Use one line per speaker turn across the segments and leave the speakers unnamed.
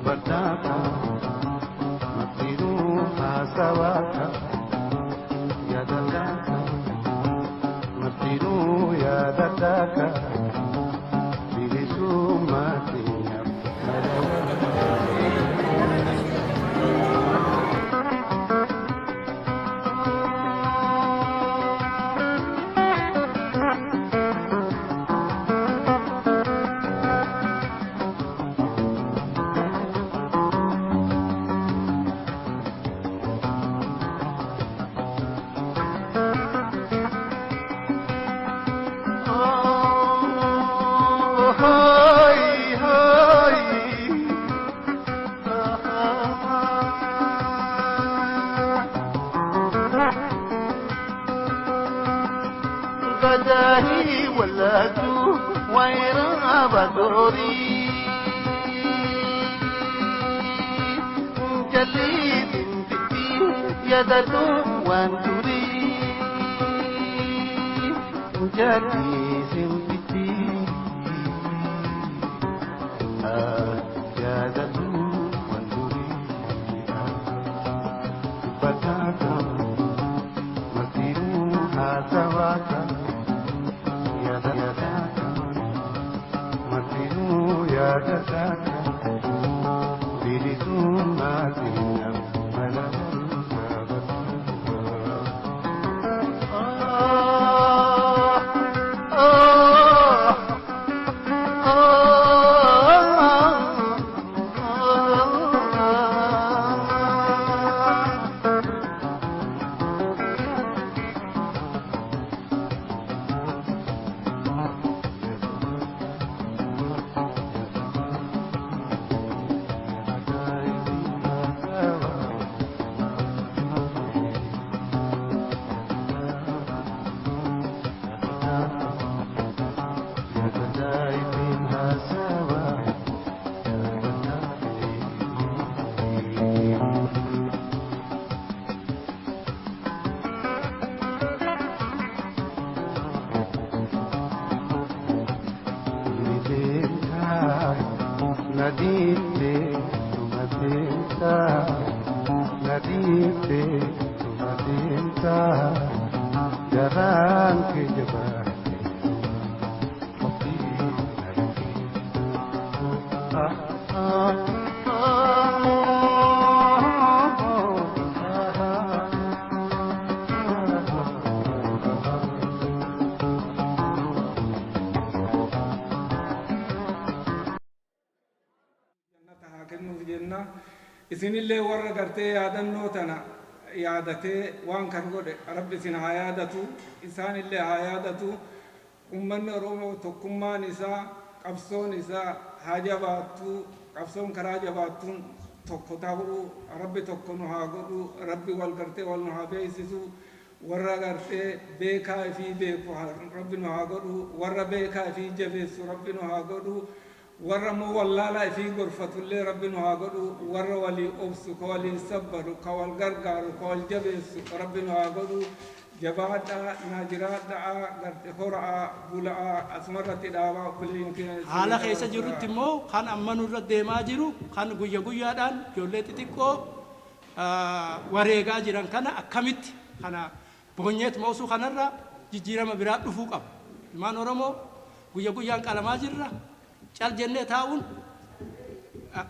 Dubbataaka martinuu haasawaaka yaadataaka martinuu yaadataaka bilisummaa keenyaaf mala. بداهي ولاتو ويرا بدوري جليد بتي يدتو وانتوري جليد بتي يدتو وانتوري بتاتا martinuu haasawaaka yaadataaka martinuu yaadataaka bilisummaa keenyaaf mala barumsaa barbaada. Nadiite tumateenta, nadiite tumateenta, garaan keenya baate qophii
Jannata haa kennuuf jenna. Isinillee warra gartee yaadannoo tana yaadatee waan kan godhe, Rabbi isin haa yaadatu, isaanillee haa yaadatu. Ummanni Oromoo tokkummaan isaa, qabsoon isaa haa jabaattu. Qabsoon karaa jabaattuun tokko ta'uu, Rabbi tokko nu haa godhu, Rabbi wal gartee wal nu haa beeksisu. Warra gartee beekaa ifii beeku Rabbi nu haa godhu, warra beekaa ifii jabeessu Rabbi nu haa godhu, warra immoo wallaalaa ifii gorfatullee Rabbi nu haa godhu, warra walii obsu, ka waliin sabbaru, ka wal gargaaru, ka wal jabeessu Rabbi nu haa godhu. Jabaadhaa, naa jiraadhaa, garte horaa bulaa, asumarratti dhaabaa, obboleeyyan keenya.
Haala keessa jirrutti immoo kan amma nurra deemaa jiru, kan guyya guyyaadhaan ijoollee xixiqqoo wareegaa jiran kana, akkamitti kana boonyeet moosuu kanarra jijjiirama biraa dhufuu qaba. Ilmaan Oromoo guyya guyyaan qalamaa jirra. Cal jennee taa'uun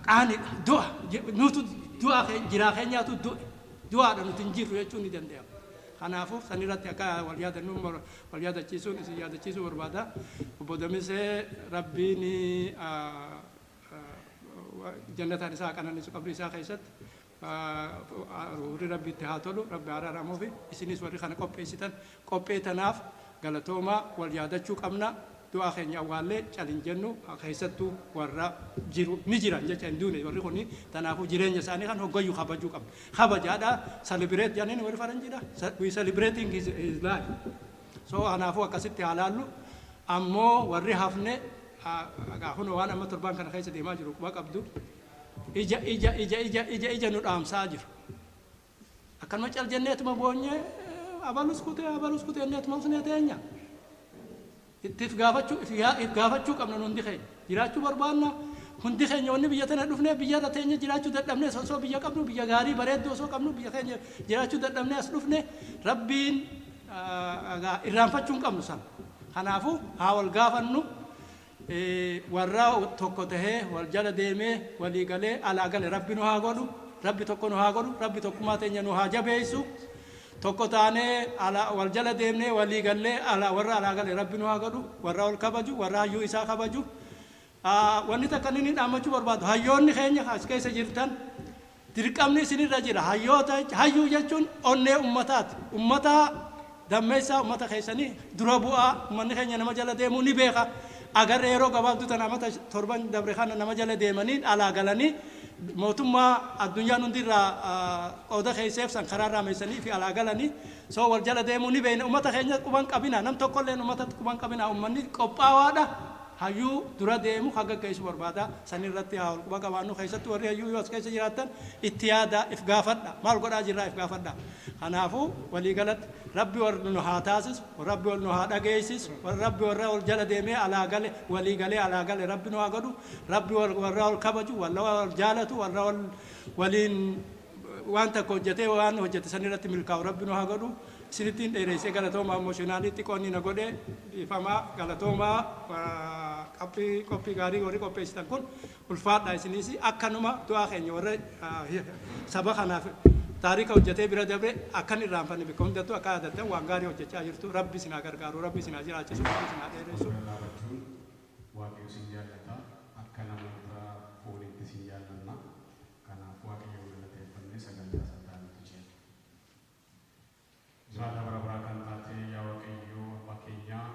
qaanidha. Du'a nutu du'a jiraa keenyaatu du'e. Du'aadha, nuti hin jirru jechuun ni danda'ama. Kanaafuu sanirratti akka wal yaadannu wal yaadachiisuun isin yaadachiisuu barbaada. Obbo Damisee Rabbiin jannataan isaa qananiisu, qabrii isaa keessatti warri Rabbi itti haa tolu, Rabbi haa araaramuufi. Isinis warri kana qopheessitan, qophee tanaaf galatoomaa. Wal yaadachuu qabna. Du'aa keenya awwaallee cal hin jennu. Keessattuu warra jiru ni jiran jecha hin duune warri kuni. Tanaafuu jireenya isaanii kan hoggayyuu kabajuu qabna. Kabajaadha, celebrate jedhanii warri faranjiidha. We celebrating his life. So kanaafuu akkasitti haa laallu. Ammoo warri hafne kun waan amma torbaan kana keessa deemaa jiru quba qabdu. Ija ija ija ija ija ija nu dhaamsaa jiru. Akkanuma cal jenneetuma boonyee, abalus kutee abalus kutee jenneetuma usnee teenya. Itti if gaafachuu if gaafachuu qabna. Hundi keenya jiraachuu barbaanna. Hundi keenya wanni biyya tana dhufne biyya irra teenya jiraachuu dadhabne. Osoo biyya qabnu, biyya gaarii bareedduu osoo qabnu, biyya keenya jiraachuu dadhabne as dhufne. Rabbiin irraanfachuu hin qabnu san. Kanaafuu haa wal gaafannu. Warra tokko tahee wal jala deemee walii galee alaa gale Rabbi nu haa godhu. Rabbi tokko nu haa godhu. Rabbi tokkummaa teenya nu haa jabeessu. Tokko taanee wal jala deemnee walii gallee alaa warra alaa gale Rabbi nu haa godhu. Warra wal kabaju, warra hayyuu isaa kabaju. Wanni takka inni dhaammachuu barbaadu, hayyoonni keenya as keessa jirtan, dirqamni isinirra jira. Hayyoota, hayyuu jechuun onnee ummataati. Ummata dammeessaa, ummata keessanii dura bu'aa. Ummanni keenya nama jala deemuu ni beeka. Agarree yeroo gabaabduu tana amata 7 dabre kana nama jala deemanii alaa galanii mootummaa addunyaan hundi irraa qooda keesseef san karaa irraa meessanii fi alaa galanii. Soo wal jala deemuu ni beekna. Ummata keenya quban qabina, nam tokkolleen ummata quban qabina. Ummanni qophaawaadha. Hayyuu dura deemu kan gaggeessu barbaada. San irratti haa wal quba qabaannu. Keessattuu warri hayyuu yoo as keessa jiraattan, itti yaada, if gaafadha. Maal godhaa jirraa, if gaafadha. Kanaafuu waliigalatti Rabbi wal nu haa taasisu, Rabbi wal nu haa dhageessisu. Rabbi warra wal jala deemee alaa gale, walii galee alaa gale Rabbi nu haa godhu. Rabbi warra wal kabaju, warra wal jaalatu, warra wal waliin waan takka hojjetee waan hojjete san irratti milkaa'u Rabbi nu haa godhu. Isinittiin dheereessee, galatoomaa. Emotional xiqqoonni na godhe, dhiifamaa. Galatoomaa. Qophii, qophii gaarii warri qopheessitan kun ulfaadha. Isinis akkanuma du'aa keenya warra saba kanaaf taarika hojjetee bira dabre akkan irraanfanne bakka hundattuu akka yaadattan. Waan gaarii hojjechaa jirtu. Rabbi isin haa gargaaru, Rabbi isin haa jiraachisu, Rabbi isin haa dheeressu.
Bira dhaabachuun Waaqayyo sin jaallata, akka namoota fooniitti sin jaallanna. Kanaaf Waaqayyoon galateeffannee sagantaa isaa ta'anitti ceena. Jiraataa bara baraa kan taate yaa Waaqayyo abbaa keenyaa,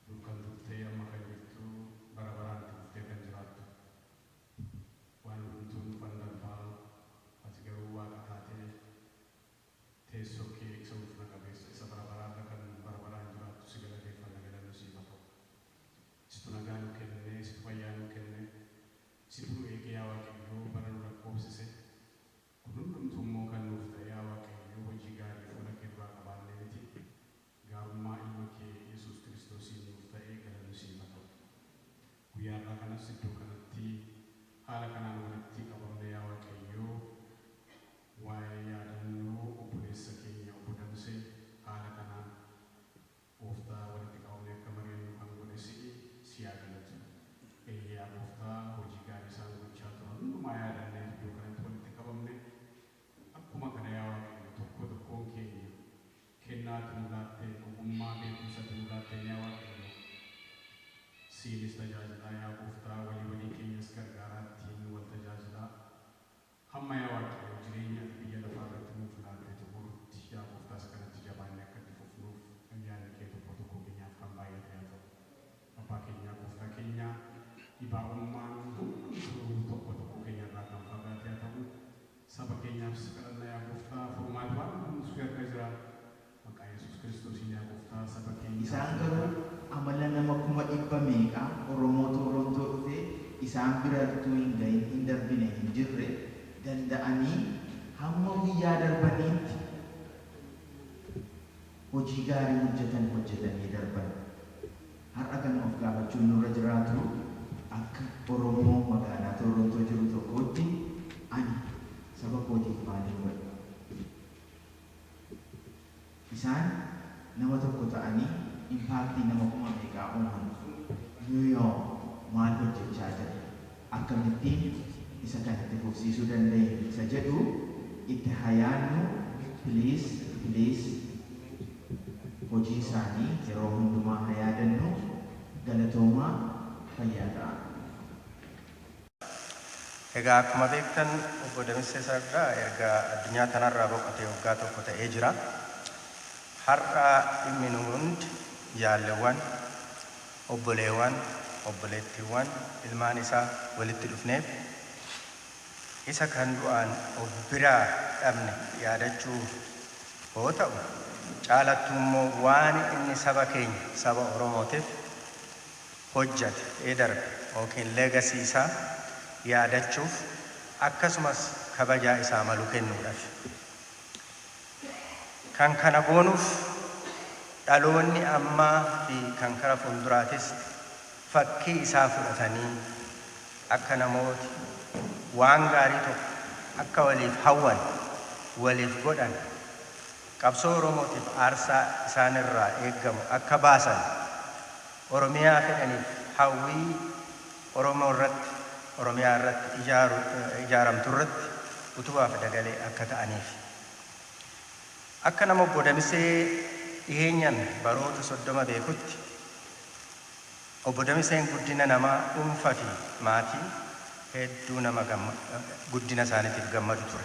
dur kan turte, amma kan jirtu, bara baraan itti fuftee kan jiraattu, waan hundumtuu dhufan darbaa, ati garuu Waaqa taatee teessoo kee isa ulfina qabeessa isa bara baraarra kan bara baraan jiraattu si galateeffanna. Galanni siif haa ta'u. Situ nagaa nu kenne, situ fayyaa nu kenne, situ nu eegee yaa Waaqayyo bara nu lakkoofsise. Kun hundumtuu immoo kan nuuf ta'e yaa Waaqayyo hojii gaarii fuula kee duraa qabaannee miti. Gaarummaa ilma kee Yesuus Kiristoosiin nuuf ta'ee galanni siif haa ta'u. Guyyaa har'aa kanas iddoo kanatti haala kanaan walitti qabamne yaa Waaqayyo waa'ee yaadannoo obboleessa keenya obbo Damsee haala kanaan Gooftaa walitti qabamne akka mari'annu kan godhe si'i, si haa galatu. Eeyyee yaa Gooftaa, hojii gaarii isaan gochaa turan hundumaa yaadannee iddoo kanatti walitti qabamne. Akkuma kana yaa Waaqayyo tokko tokkoon keenya kennaa ati nu laatteen, ogummaa beekumsa ati nu laatteen yaa Waaqayyo siinis tajaajilaa yaa Gooftaa, walii walii keenyas gargaaraa ittiin wal tajaajilaa hamma yaa Waaqayyo jireenya ati biyya lafaa irratti nuuf laatte xumurutti yaa Gooftaa isa kanatti jabaannee akka itti fufnuuf ayyaanni kee tokko tokko keenyaaf kan baay'ate haa ta'u. Abbaa keenyaa, Gooftaa keenya, dhibaa'ummaan hundumtuu tokko tokko keenya irraa kan fagaate haa ta'u. Saba keenyaafis kadhanna yaa Gooftaa, furmaati waan hundumtuu si harka jira. Maqaa Yesuus Kiristoosiin yaa Gooftaa saba keenyaaf
Isaan garuu amala nama 100,000 meeqaa Oromoo Toorontoo dhufee isaan bira utuu hin gahin hin darbine hin jirre danda'anii hamma guyyaa darbaniitti hojii gaarii hojjetan hojjetanii darban. Har'a kan of gaafachuun nurra jiraatu, akka Oromoo magaalaa Toorontoo jiru tokkootti ani saba kootiif maaliin godhe? Isaan nama tokko ta'anii impact nama kuma meeqaa uuman. Nuyoo maal hojjechaa jirra? Akkamittiin isa kan itti fufsiisuu dandeenya isa jedhu itti haa yaadnu. Please, please, hojii isaanii yeroo hundumaa haa yaadannu. Galatoomaa, fayyaa ta'a.
Egaa akkuma beektan obbo Damissee Sardaa erga addunyaa tanarraa boqotee waggaa tokko ta'ee jira. Har'a dhimmi nu hundi jaallewwan, obboleewwan, obboleettiiwwan, ilmaan isaa walitti dhufneef isa kan du'aan of biraa dhabne yaadachuu hoo ta'u, caalattuu immoo waan inni saba keenya, saba Oromootiif hojjate ee darbe yookiin legacy isaa yaadachuuf, akkasumas kabajaa isaa malu kennuudhaaf. Kan kana goonuuf dhaloonni ammaa fi kan kara fuulduraatis fakkii isaa fudhatanii Akka namooti waan gaarii tokko akka waliif hawwan, waliif godhan, qabsoo Oromootiif aarsaa isaanirraa eeggamu akka baasan, Oromiyaa fedhaniif hawwii Oromoo irratti, Oromiyaa irratti ijaaramtu irratti utubaaf dagalee akka ta'aniif. Akka nama Obbo Damisee dhiheenyan baroota 30 beekutti, Obbo Damiseen guddina namaa dhuunfa fi maatii hedduu nama guddina isaaniitiif gammadu ture.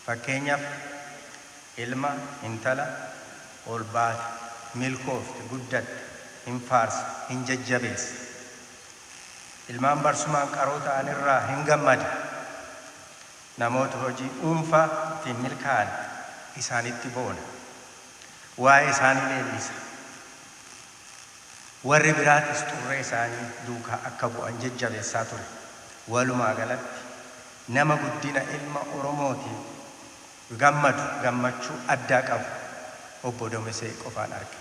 Fakkeenyaaf, ilma, intala ol baate, milkoofte, guddatte hin faarsa, hin jajjabeessa. Ilmaan barsumaan qaroo ta'an irraa hin gammada. Namoota hojii dhuunfaa ittiin milkaa'an isaanitti boona. Waa'ee isaanii leellisa. Warri biraatis xurree isaanii duukaa akka bu'an jajjabeessaa ture. Walumaa galatti nama guddina ilma Oromootiif gammadu, gammachuu addaa qabu Obbo Damisee qofaan arge.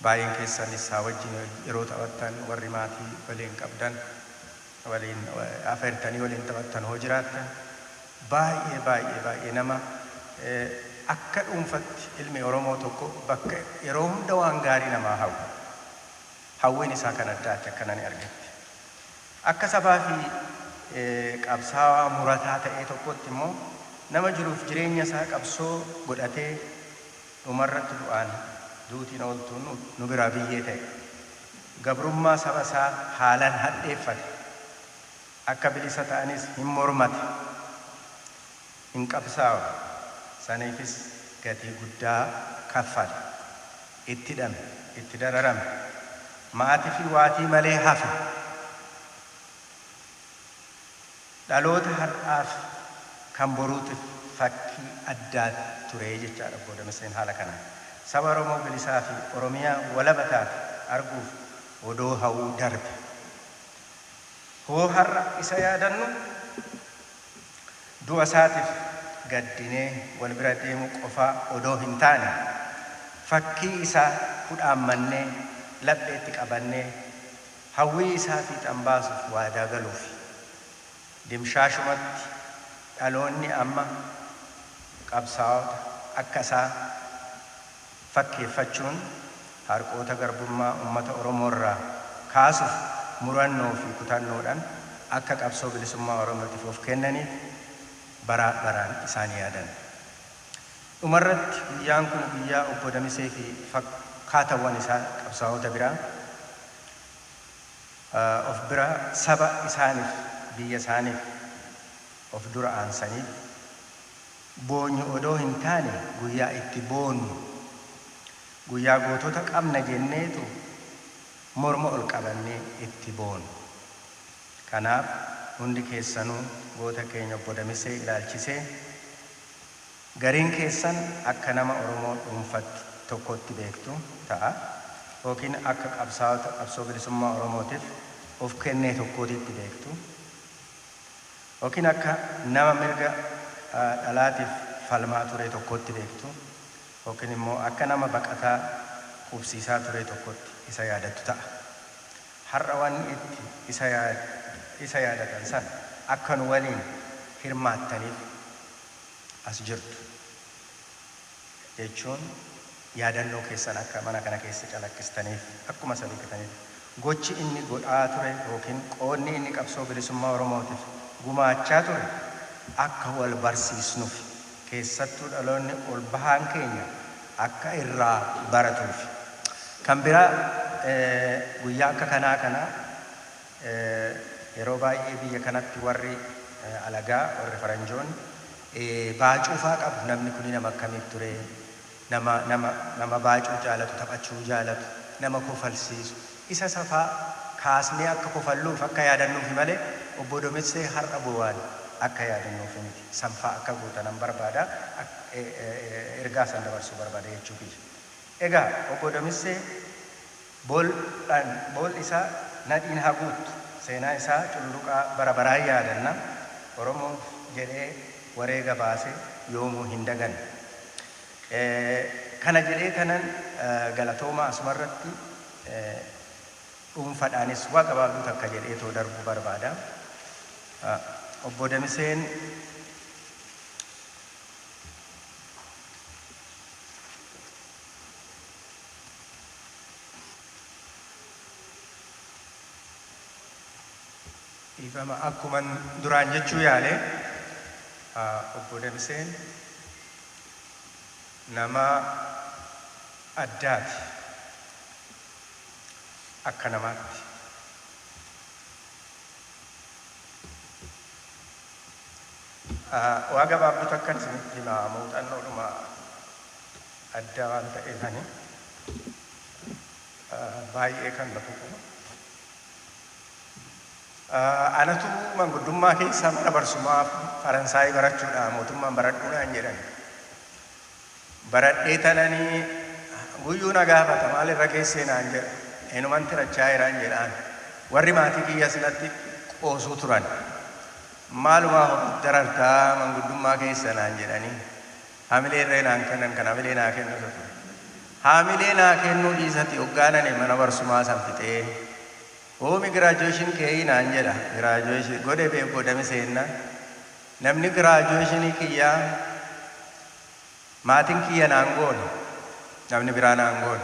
Baay'een keessan isaa wajjin yeroo taphattan, warri maatii waliin qabdan, waliin afeertanii waliin taphattan hoo jiraattan, baay'ee baay'ee baay'ee nama akka dhuunfatti ilmi Oromoo tokko bakka yeroo hunda waan gaarii namaa hawwu. Hawwiin isaa kan addaati akka nani argetti. Akka sabaa fi qabsaawaa murataa ta'ee tokkotti immoo nama jiruuf jireenya isaa qabsoo godhatee dhumarratti du'aan duutiin ooltuun nu biraa biyyee ta'e. Gabrummaa saba isaa haalaan hadheeffate. Akka bilisa ta'anis hin mormate. Hin qabsaawe. Saniifis gatii guddaa kaffale. Itti hidhame. Itti dararame. Maatii fi waatii malee hafe. Dhaloota har'aaf kan boruutiif fakkii addaa ture jechaadha Obbo Damiseen haala kanaan. Saba Oromoo bilisaa fi Oromiyaa walaba taate arguuf odoo hawwuu darbe. Hoo har'a isa yaadannu du'a isaatiif gaddinee wal bira deemuu qofaa odoo hin taane, fakkii isaa kudhaammannee, lapheetti qabannee hawwii isaa fiixan baasuuf waadaa galuufi. Dimshaashumatti dhaloonni amma qabsaa'ota akka isaa fakkeeffachuun harqoota garbummaa ummata Oromoorraa kaasuuf murannoo fi kutannoodhaan akka qabsoo bilisummaa Oromootiif of kennaniif bara baraan isaan yaadanna. Dhumarratti guyyaan kun guyyaa Obbo Damisee fi fakkaatawwan isaa qabsaa'ota biraa of bira saba isaaniif biyya isaaniif of dura aansaniif boonyu odoo hin taane guyyaa itti boonnu, guyyaa gootota qabna jenneetu morma ol qabannee itti boonu. Kanaaf hundi keessanuu goota keenya Obbo Damisee ilaalchisee gariin keessan akka nama Oromoo dhuunfatti tokkotti beektu ta'a, yookiin akka qabsaa'ota qabsoo bilisummaa Oromootiif of kennee tokkootitti beektu, yookiin akka nama mirga dhalaatiif falmaa ture tokkotti beektu, yookiin immoo akka nama baqataa qubsiisaa ture tokkotti isa yaadattu ta'a. Har'a wanni itti isa yaadatan sana akka nu waliin hirmaattaniif as jirtu jechuun, yaadannoo keessan akka mana kana keessa calaqqistaniif, akkuma isa beektaniif gochi inni godhaa ture yookiin qoodni inni qabsoo bilisummaa Oromootiif gumaachaa ture akka wal barsiisnuuf, keessattuu dhaloonni ol bahaan keenya akka irraa baratuuf. Kan biraa, guyyaa akka kanaa kana yeroo baay'ee biyya kanatti warri alagaa, warri faranjoonni baacuufaa qabu. Namni kuni nama akkamiif ture? Nama baacuu jaalatu, taphachuu jaalatu, nama kofalsiisu, isa safaa kaasnee akka kofalluuf, akka yaadannuufi malee Obbo Damisee har'a bu'aan akka yaadannuufi miti. Sanfaa akka guutanan barbaada, ergaa san dabarsuu barbaada jechuu kiyya. Egaa Obbo Damisee bool'aan bool'i isaa nadhiin haa guuttu. Seenaa isaa cululuqaa bara baraan yaadanna. Oromoof jedhee wareega baase yoomuu hin daganne. Kana jedhee kanan, galatooma. Asumarratti Dhuunfaadhaanis waa gabaabduu takka jedheetoo darbuu barbaada. Obbo Damiseen dhiifama, akkuman duraan jechuu yaale, obbo Damiseen nama addaati akka namaatti. Waa gabaabduu takkan isinitti himaa, muuxannoodhuma addaa waan ta'eefani baay'ee kan na tuqu. Anatu manguddummaa keessa mana barsumaa Faransaayii barachuudha mootummaan baradhuudhaan jedhan. Baradhee tananii guyyuu na gaafata, maal irra geessee naan jedha. Eenyuman tirachaa jiraan jedhaan. Warri maatii kiyya sinatti qoosuu turan. Maalumaa ofitti darartaa manguddummaa keessa naan jedhanii. Hamilee irree naan kennan kan hamilee naa kennu ture. Hamilee naa kennuu dhiisati hoggaanani mana barsumaa san fixee. "Oomi graduation kee?" naan jedha. Graduation godhe beeku Damiseenna. Namni graduationii kiyyaa maatiin kiyya naan goone. Namni biraa naan goone.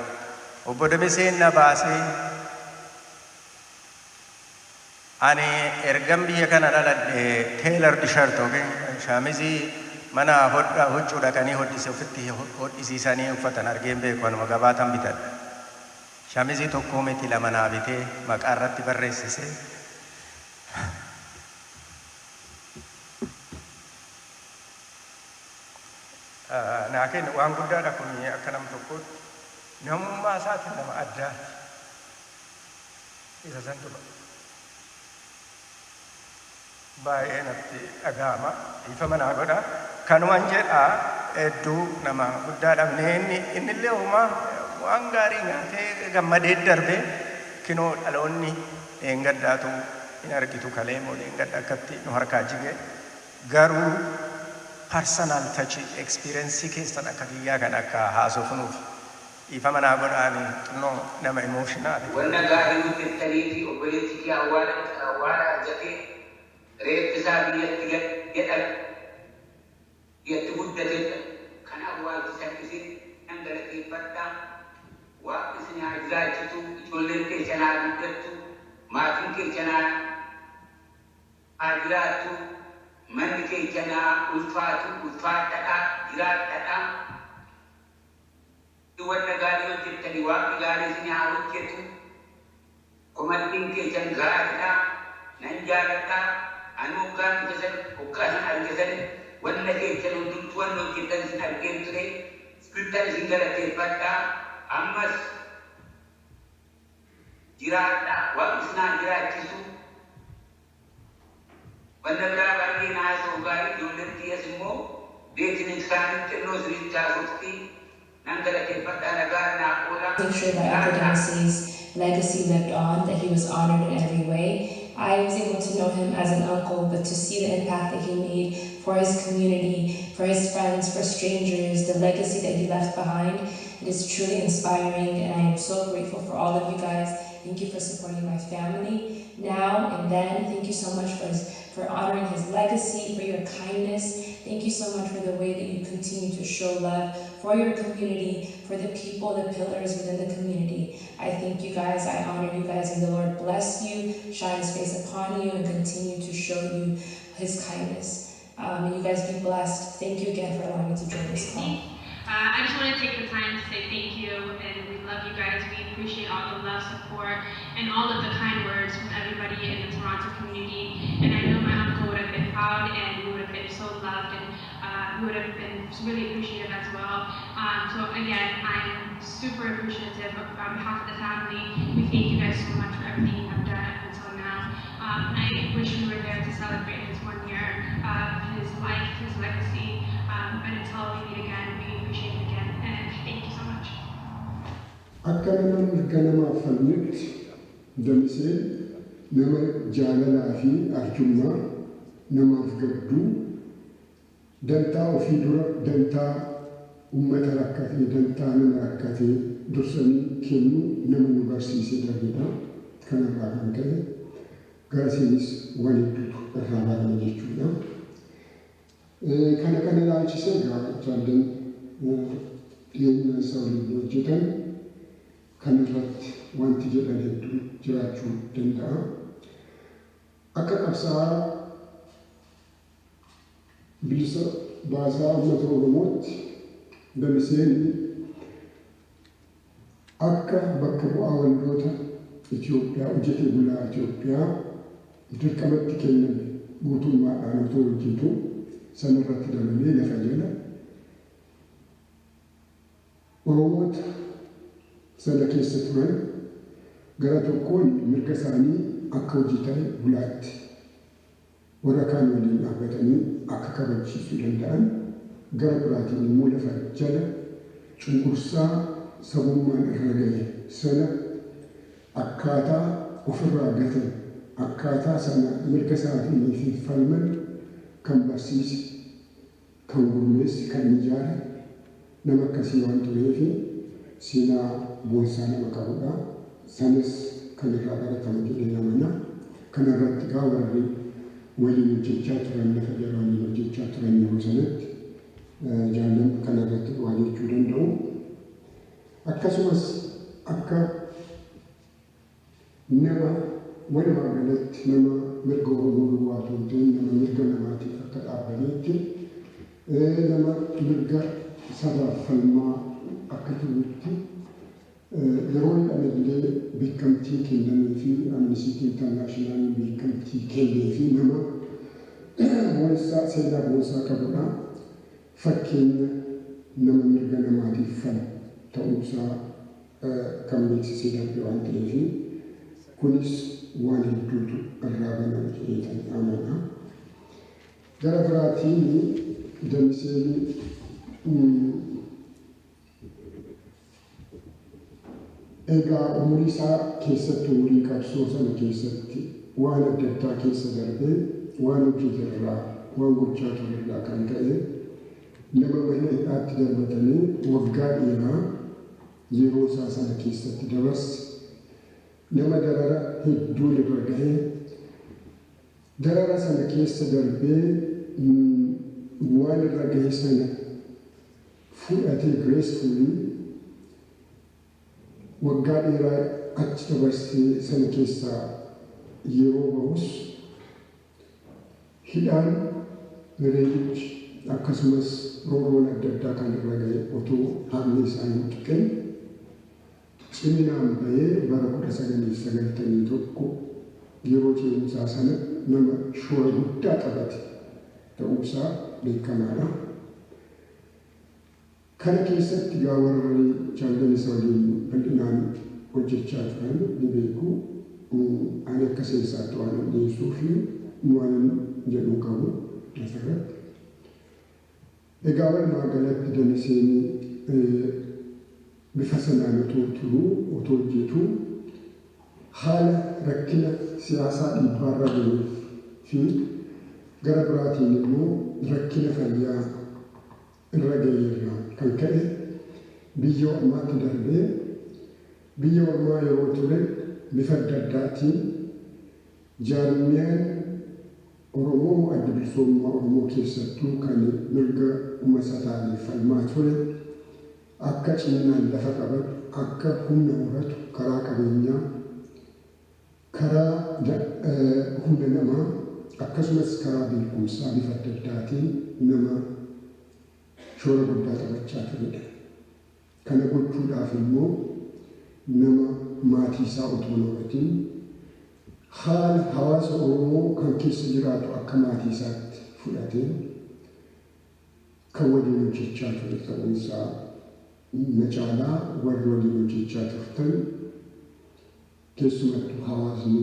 Obbo Damiseen na baasee. Ani ergan biyya kana dhaladhe tailored shirt yookiin shaamizii mana hodhaa huccuu dhaqanii hodhise ofitti hodhisiisanii uffatan argeen beeku, anuma gabaatan bitadha. Shaamizii tokko miti, lama naa bitee maqaa irratti barreessisee. Naa kenne. Waan guddaadha kun akka nam tokkootti. Namummaa isaatiin nama addaati. Isa santu baay'ee natti dhaga'ama. Dhiifama naa godha. Kanuman jedha, hedduu nama guddaa dhabne. Inni innillee homaa waan gaarii nyaatee gammadee darbe. Kinoo dhaloonni dheengaddaatu hin argitu, kalee moo dheengadda akkatti nu harkaa jige. Garuu personal touch experience keessan akka kiyyaa kan akka haasofnuuf dhiifama naa godhaani, xinnoo nama emotional.
Wanna gaarii hojjettanii fi obboleessi kee awwaala awwaala argatee, reeffi isaa biyyatti jedhame, biyyatti guddatedha kan awwaalchisan isin nan galateeffadha. Waaqni isin haa jiraachisu, ijoolleen keessan haa guddattu, maatiin keessan haa jiraattu, manni keessan haa ulfaatu, ulfaadhadha, jiraadhadha. Wanna gaarii hojjettanii waaqni gaarii isin haa hojjetu. Komantiin keessan gaariidha, nan jaaladha. Ani hoggaan dhufe san, hoggaa isin arge san, wanna keessan hundumtuu wanna hojjettan isin argeen ture. Sirriittan isin galateeffadha. Ammas jiraadha, waaqni isin haa jiraachisu. Wanna biraa baay'ee na haasa'u gaarii, ijoolleen tiyyas immoo beekin isaanii xinnoo isinitti haasofti. Nan galateeffadha, nagaan naa oola.
Make sure that Uncle
Jiraadha.
Damisse's legacy lived on, that he was honored in every way. I was able to know him as an uncle, but to see the impact that he made for his community, for his friends, for strangers, the legacy that he left behind, it is truly inspiring, and I am so grateful for all of you guys. Thank you for supporting my family now and then. Thank you so much for honoring his legacy, for your kindness. Thank you so much for the way that you continue to show love for your community, for the people, the pillars within the community. I thank you guys. I honor you guys. May the Lord bless you, shine his face upon you, and continue to show you his kindness. May you guys be blessed. Thank you again for allowing me to join this call.
I just want to take the time to say thank you, and we love you guys. We appreciate all the love, support, and all of the kind words from everybody in the Toronto community. And I know my uncle would have been proud, and we would have been so loved, and we would have been really appreciative as well. So again, I'm super appreciative on behalf of the family. We thank you guys so much for everything you have done up until now. I wish we were there to celebrate his 1 year of his life, his legacy. But until we meet again, we appreciate it again, and thank you so much.
Akka nama mirga namaaf falmutti Damiseen nama jaalalaa fi arjummaa namaaf gadduu, dantaa ofii dura dantaa uummata rakkatee, dantaa nama rakkatee dursanii kennuu nama nu barsiisee darbedha. Kanarraa kan ka'e garasiinis waan hedduutu irraa barame jechuudha. Kana ilaalchisee egaa jaallan dhiyeenya isaa waliin hojjetan kan irratti wanti jedhan hedduun jiraachuu danda'a. Akka qabsaa'aa bilisa baasaa uummata Oromootti Damiseen akka bakka bu'aa waldoota Itoophiyaa hojjetee bulaa Itoophiyaa dirqamatti kenname guutummaadhaan otoo hojjetu sanarratti dabalee lafa jala Oromoota sana keessa turan gara tokkoon mirga isaanii akka hojjetan bulaatti warra kaan waliin dhaabbatanii akka kabachiisuu danda'an, gara biraatiin immoo lafa jala cunqursaa sabummaan irra gahe sana akkaataa ofirraa gatan, akkaataa sana mirga isaatii fi falman kan barsiise, kan gurmeesse, kan ijaare nama akkasii waan tureef seenaa boonsaa nama qabudha. Sanas kan irraa baratamu jedhee amana. Kana irratti gaa warri waliin hojjechaa turan, lafa jala waliin hojjechaa turan yeroo sanatti jaallan kana irratti waa jechuu danda'u. Akkasumas akka nama walumaa galatti nama mirga Oromoo duwwaa otoo hin ta'in nama mirga namaatiif akka dhaabbateetti, nama mirga sabaaf falmaa akka turutti, yeroo hidhamellee beekamtii kennamee fi Amnesty International beekamtii kennee fi nama boonsaa, seenaa boonsaa qabudha. Fakkeenya nama mirga namaatiif falmu ta'uusaa kan beeksisee darbe waan ta'eef kunis waan hedduutu irraa banama jedhee amana. Gara biraatiin Damiseen egaa umurii isaa keessatti, umurii qabsoo sana keessatti waan adda addaa keessa darbee, waan hojjeterraa, waan gochaa turerraa kan ka'e nama mana hidhaatti darbatanii waggaa dheeraa yeroo isaa sana keessatti dabarse, nama darara hedduun irra gahee darara sana keessa darbee waan irra gahe sana fudhatee gracefully waggaa dheeraa achi dabarsee sana keessaa yeroo bahus hidhaan, reebichi, akkasumas roorroon adda addaa kan irra gahe otoo haalli isaa hin tuqin ciminaan bahee bara 1991 yeroo ce'umsaa sana nama shoora guddaa taphate ta'uusaa beekamaadha. Kana keessatti gaa warri jaallan isa waliin bal'inaan hojjechaa turan ni beeku. Ani akka seensaatti waan dhiyeessuu fi waan jedhu qabu asirratti. Egaa walumaa galatti Damiseen bifa sanaan otoo turuu, otoo hojjetu, haala rakkina siyaasaa dhiibbaarra gahee fi gara biraatiin immoo rakkina fayyaa irra gaheerraa kan ka'e biyya ormaatti darbee, biyya ormaa yeroo ture bifa adda addaatiin jaarmiyaan Oromoo, Adda Bilisummaa Oromoo keessattuu kan mirga uummata ta'aniif falmaa ture akka ciminaan lafa qabatu, akka humna horatu, karaa qabeenyaa, karaa humna namaa, akkasumas karaa beekumsaa bifa adda addaatiin nama shoora guddaa taphachaa turedha. Kana gochuudhaaf immoo nama maatii isaa otoo hin horatin haala hawaasa Oromoo kan keessa jiraatu akka maatii isaatti fudhatee kan waliin hojjechaa ture ta'uunsaa macaalaa warri waliin hojjechaa turtan, keessumattuu hawaasni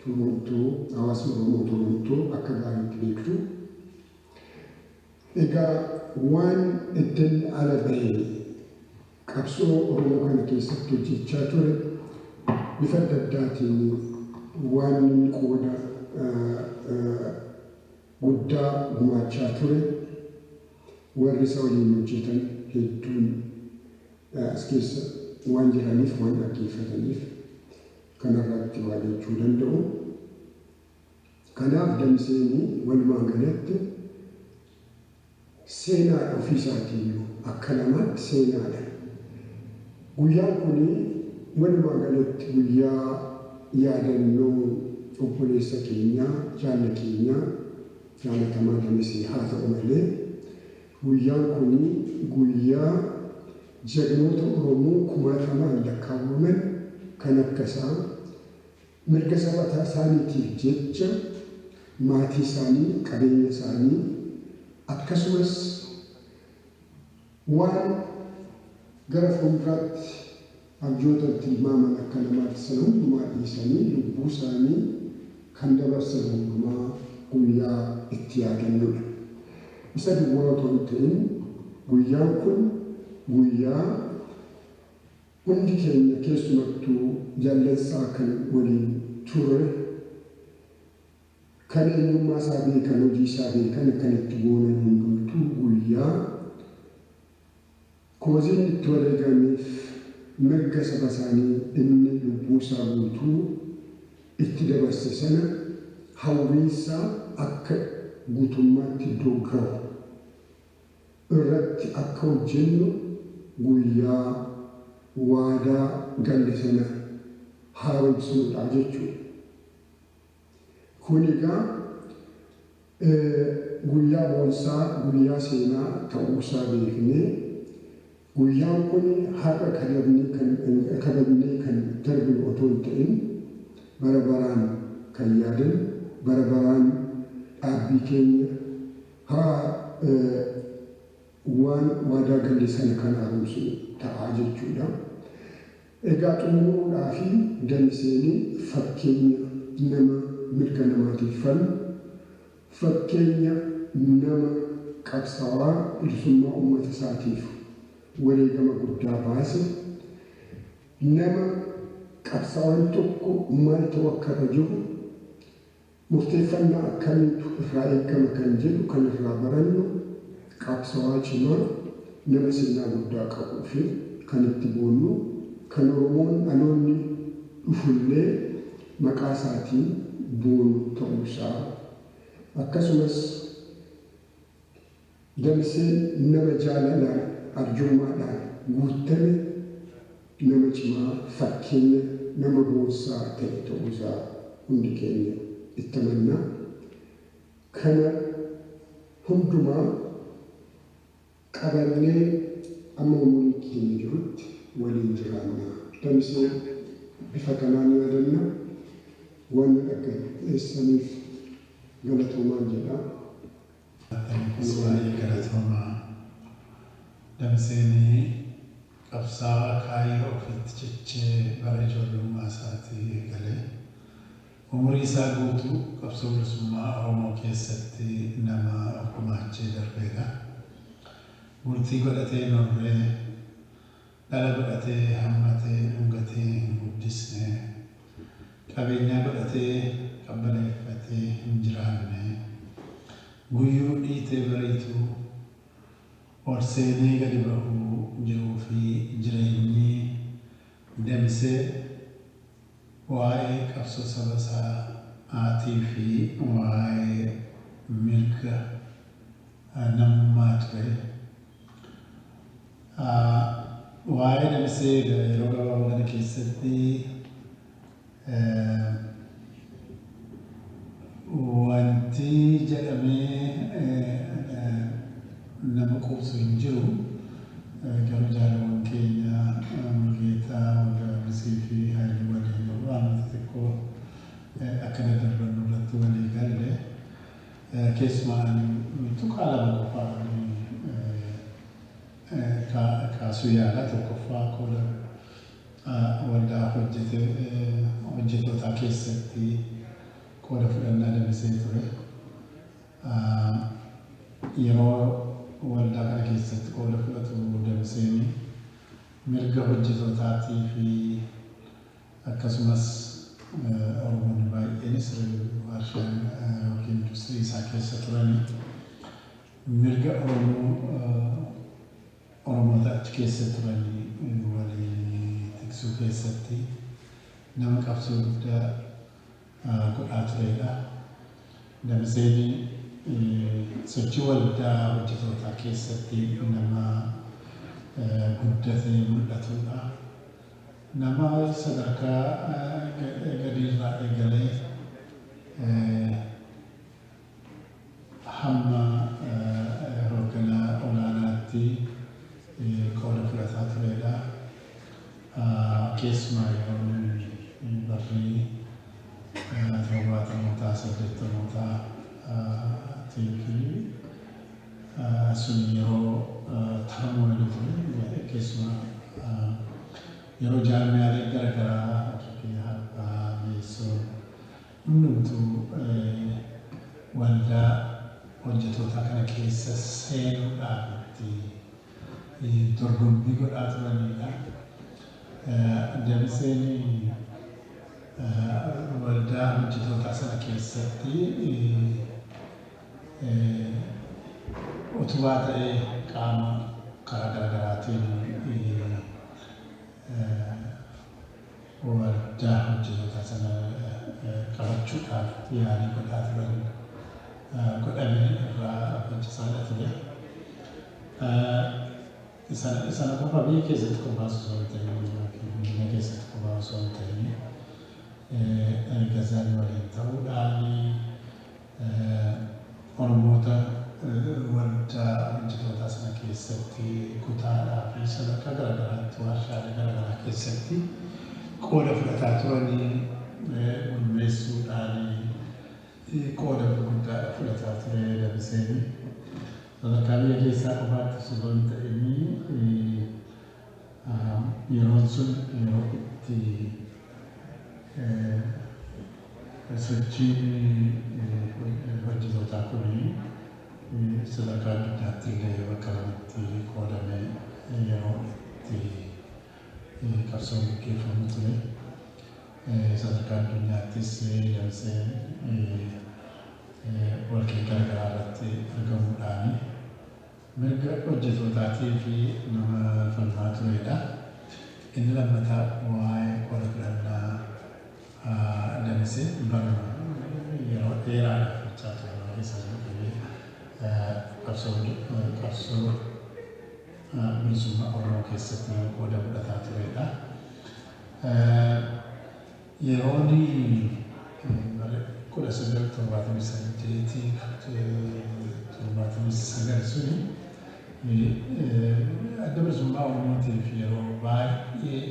Torontoo, hawaasni Oromoo Torontoo akka gaariitti beektu. Egaa waan eddan ala bahee qabsoo Oromoo kana keessatti hojjechaa ture bifa adda addaatiin waan inni qooda guddaa gumaachaa ture warri isa waliin hojjetan hedduun as keessa waan jiraniif, waan dhaggeeffataniif Kanarratti waa jechuu danda'u. Kanaaf Damiseenii walumaa galatti seenaadha ofiisaatiiyyuu akka namaatti seenaadha. Guyyaan kun walumaa galatti guyyaa yaadannoo obboleessa keenyaa, jaalla keenyaa, jaalatamaa Damisee haa ta'u malee guyyaan kun guyyaa jagnoota Oromoo kumaatamaan lakkaawwaman kan akka isaa mirga saba isaaniitiif jecha maatii isaanii, qabeenya isaanii akkasumas waan gara fuulduraatti abjoota tilmaaman akka namaatti sana hundumaa dhiisanii lubbuu isaanii kan dabarsan hundumaa guyyaa itti yaadannudha. Isa duwwaa otoo hin ta'in guyyaan kun guyyaa hundi keenya keessumattuu jaallansaa kan waliin turre kan eenyummaa isaa beekan hojii isaa beekan kan itti boonan hundumtuu guyyaa kooziin itti wareegameef mirga saba isaanii inni lubbuu isaa guutuu itti dabarse sana hawwiinsaa akka guutummaatti iddoo gahu irratti akka hojjennu guyyaa waadaa galle sana haaromsuudha jechuudha. Kun egaa guyyaa boonsaa guyyaa seenaa ta'uusaa beeknee guyyaan kun har'a kabajnee kan darbinu otoo hin ta'in bara baraan kan yaadannu bara baraan dhaabbii keenya haa waan waadaa galle sana kan haaromsu ta'aa jechuudha. Egaa xumuruudhaa fi Damiseenii fakkeenya nama mirga namaatiif falmu, fakkeenya nama qabsaa'aa bilisummaa uummata isaatiif wareegama guddaa baase, nama qabsaa'aan tokko maal ta'u akka irra jiru murteeffannaa akkamiitu irraa eegama kan jedhu kan irraa barannu qabsaa'aa cimaa nama seenaa guddaa qabuu fi kan itti boonnu kan Oromoon dhaloonni dhufullee maqaa isaatiin boonu ta'uusaa akkasumas Damiseen nama jaalalaan arjummaadhaan guutame nama cimaa fakkeenya nama boonsaa ta'e ta'uusaa hundi keenya itti amannaa. Kana hundumaa qabannee amma umurii keenya jirutti waliin jiraanna. Damisee bifa kanaan yaadanna. Waan nu dhaggeessaniif galatoomaan jedha.
Baay'ee galatoomaa. Damiseenii qabsaa'aa kaayyoo ofiitti cichee bara ijoollummaa isaatii eegalee umurii isaa guutuu qabsoo bilisummaa Oromoo keessatti nama of gumaachee darbeedha. Bultii godhatee hin horree, dhala godhatee hammatee dhungatee hin guddisne, qabeenyaa godhatee qabbaneeffatee hin jiraanne, guyyuu dhiitee bariituu ol seenee gadi bahuu jiruu fi jireenyi Damisee waa'ee qabsoo saba isaatii fi waa'ee mirga namummaa ture. Waa'ee Damisee yeroo gabaabaa kana keessatti wanti jedhamee nama quubsu hin jiru. Garuu jaalawwan keenya Mulgeetaa, Waldaabisii fi Haayiluu waliin waan xixiqqoo akka daddarbannu irratti walii galle. Keessumaa ani tuqaa lama qofaa kaasuu yaala. Tokkoffaa qooda waldaa hojjetootaa keessatti qooda fudhannaa Damisee ture. Yeroo waldaa kana keessatti qooda fudhatu Damiseen mirga hojjetootaatii fi akkasumas Oromoonni baay'eenis warshaan yookiin industirii isaa keessa turanii mirga Oromoo Oromoota achi keessa turanii waliin tiksuu keessatti Nama qabsoo guddaa godhaa turedha. Damiseen sochii waldaa hojjetootaa keessatti nama guddatee mul'atudha. Nama sadarkaa gadiirraa eegalee hamma hoogganaa olaanaatti qooda fudhataa turedha. Keessumaa yeroo barrii 70mootaa 80mootaa fi sun yeroo turmoil ture, keessumaa yeroo jaarmiyaaleen garaagaraa akka Harbaa, Meessoo hundumtuu waldaa hojjetootaa kana keessa seenuudhaaf itti dorgommii godhaa turanidha. Damiseen waldaa hojjetootaa sana keessatti utubaa ta'ee qaama karaa garaagaraatiin waldaa hojjetootaa sana qabachuudhaaf yaalii godhaa turan godhame irraa hojjetaa ture. Sana qofa biyya keessatti qofaa osoo hin ta'in yookiin biyya keessatti qofaa osoo hin ta'in, Gazaanii waliin ta'uudhaan Oromoota waldaa hojjetootaa sana keessatti kutaadhaa fi sadarkaa garaagaraatti warshaalee garaagaraa keessatti qooda fudhataa turanii gurmeessuudhaan qooda gurguddaa fudhataa ture Damiseen. Sadarkaa biyya keessaa qofaatti osoo hin ta'in, yeroon sun yeroo itti sochiin hojjetootaa kun sadarkaa addunyaatti illee bakka lamatti qoodamee yeroo itti qabsoon gaggeeffamu ture. Sadarkaa addunyaattis Damiseen walgahii garaagaraa irratti argamuudhaan mirga hojjetootaatii fi nama falmaa turedha. Inni lammataa waa'ee qooda fudhannaa Damisee baruma yeroo dheeraadhaaf gochaa ture keessa jalqabee qabsoo bilisummaa Oromoo keessatti nama qooda fudhataa turedha. Yeroon 1978, 79 suni Adda Bilisummaa Oromootiif yeroo baay'ee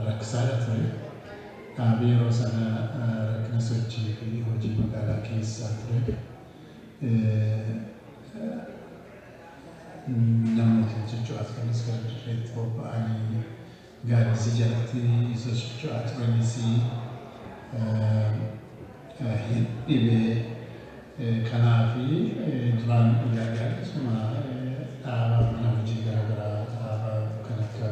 rakkisaadha ture. Dhaabii yeroo sana rakkina sochii fi hojii magaalaa keessaa ture. Namootni socho'aa turanis gara dirreetti bobba'anii gaaddisa jalatti socho'aa turanis hin dhibee. Kanaafi duraan ilaalaa akkasuma dhaaba mana hojii garaagaraa, dhaaba kan akka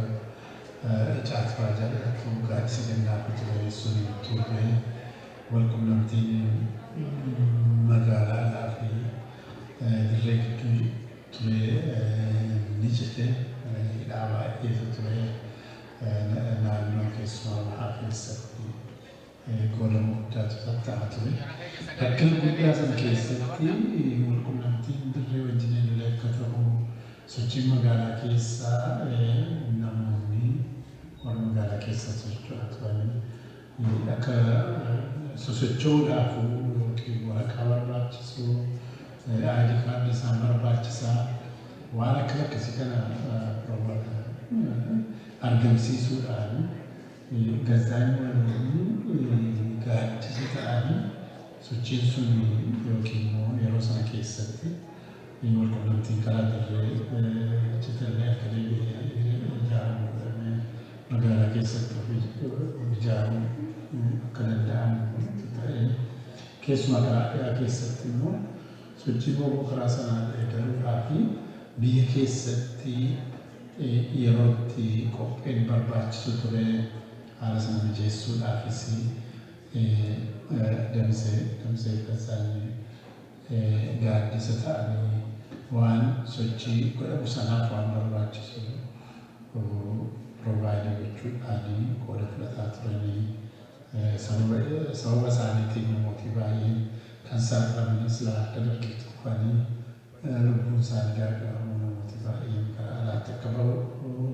Icaat fa'aa jedhamtu gaaddisa kennaafi ture sun turre. Wal qunnamtiin magaalaadhaa fi dirree gidduu ture ni cite. Hidhaa baay'eetu ture naannoo, keessumaa bahaa keessatti qoodama guddaatu tatta'a ture. Rakkina guddaa sana keessatti wal qunnamtiin dirree wajjin illee akka ta'u, sochiin magaalaa keessaa, namoonni warra magaalaa keessa socho'aa turan akka sosocho'uudhaaf yookiin waraqaa barbaachisu, ID card isaan barbaachisaa, waan akkas akkasii kana argamsiisuudhaan Gazaanii waliin gaaddisa ta'anii sochiin sun yookiin immoo yeroo sana keessatti wal qunnamtiin karaa dirree citellee akka deebi'ee ijaaramu godhamee, magaalaa keessatti of ijaaruu akka danda'amu ta'ee, keessumaa karaa dhiyaa keessatti immoo sochii booboo karaa sanaan eegaluudhaa fi biyya keessatti yerootti qopheen barbaachisu ture. Haala sana mijeessuudhaafis Damisee Gazaanii gaaddisa ta'anii waan sochii godhamu sanaaf waan barbaachisu provide gochuudhaan qooda fudhataa turanii, sababa isaaniitiin namooti baay'een kan saaxilamanis akka dargiitti kufanii lubbuun isaanii gargaaramuu, namooti baay'een gara alaatti akka bahu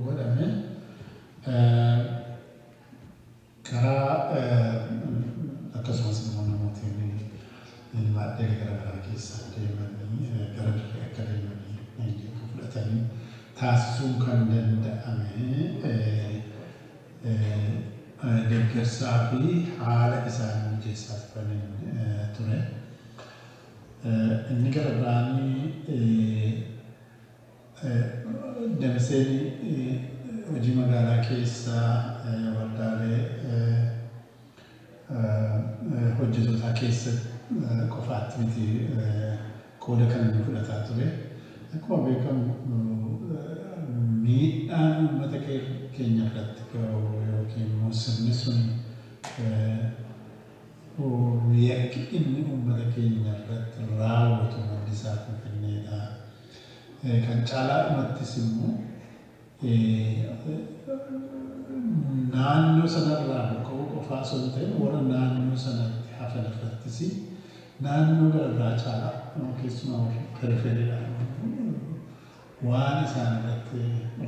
godhame. Karaa akkasumas immoo namootni maadhee gara garaa keessaa deemanii gara dirree akka deemanii leenjii akka fudhatanii taasisuun kan danda'ame deeggarsaa fi haala isaan mijeessaa turaniin ture. Inni gara biraanii, Damiseen hojii magaalaa keessaa waldaalee hojjetootaa keessa qofaatti miti qooda kan inni fudhataa ture. Akkuma beekamu, miidhaan uummata keenya irratti gahu yookiin immoo sirni sun yakki inni uummata keenya irratti raawwatu maddi isaa Finfinneedha. Kan caalaa dhumattis immoo naannoo sanarraa buqqa'uu qofaa osoo hin ta'in, warra naannoo sanatti hafan irrattis naannoo gara biraa caalaa, keessumaa warra peripherydhaan, waan isaan irratti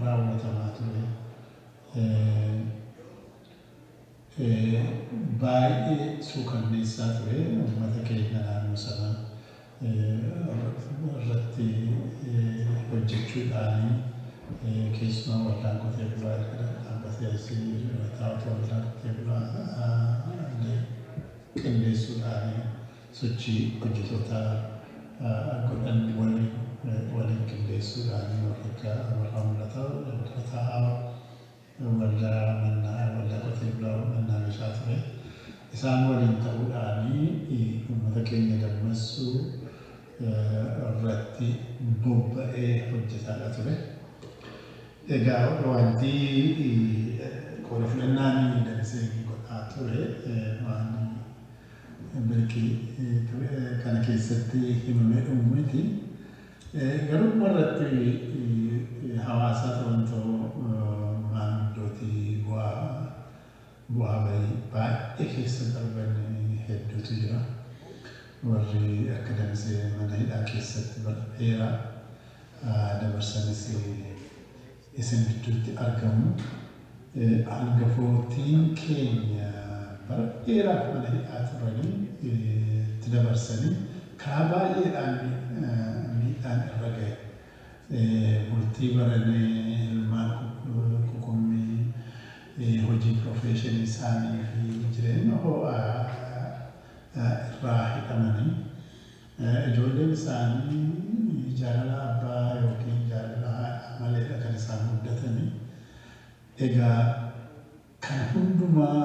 raawwatamaa ture baay'ee suukanneessaa ture. Uummata keenya naannoo sanaa irratti hojjechuudhaan, keessumaa waldaan qotee bulaa erga dhaabbatee asii taa'utu waldaa qotee bulaa qindeessuudhaan sochii hojjettoota godhan waliin qindeessuudhaan, warra akka Abarraa Mul'ataa dura taa'aa waldaa mannaa waldaa qotee bulaa mannaa meeshaa ture. Isaan waliin ta'uudhaan uummata keenya dammassuu irratti bobba'ee hojjetaadha ture. Egaa wanti qooda fudhannaan Damiseen godhaa ture waan birqii kana keessatti himamee dhumu miti. Garuu irratti hawaasa Torontoo maanguddootii bu'aa bahii baay'ee keessa darban hedduutu jira. Warri akka Damisee mana hidhaa keessatti bara dheeraa dabarsanis isin gidduutti argamu. Hangafootiin keenya bara dheeraaf mana hidhaa turanii itti dabarsanii karaa baay'eedhaan miidhaan irra gahe. Bultii baranii, ilmaan kukummii, hojii profession isaanii fi jireenya ho'aa irraa hidhamanii, ijoolleen isaanii jaalala abbaa yookiin jaalala haadhaa maleedha kan isaan guddatanii. Egaa kana hundumaa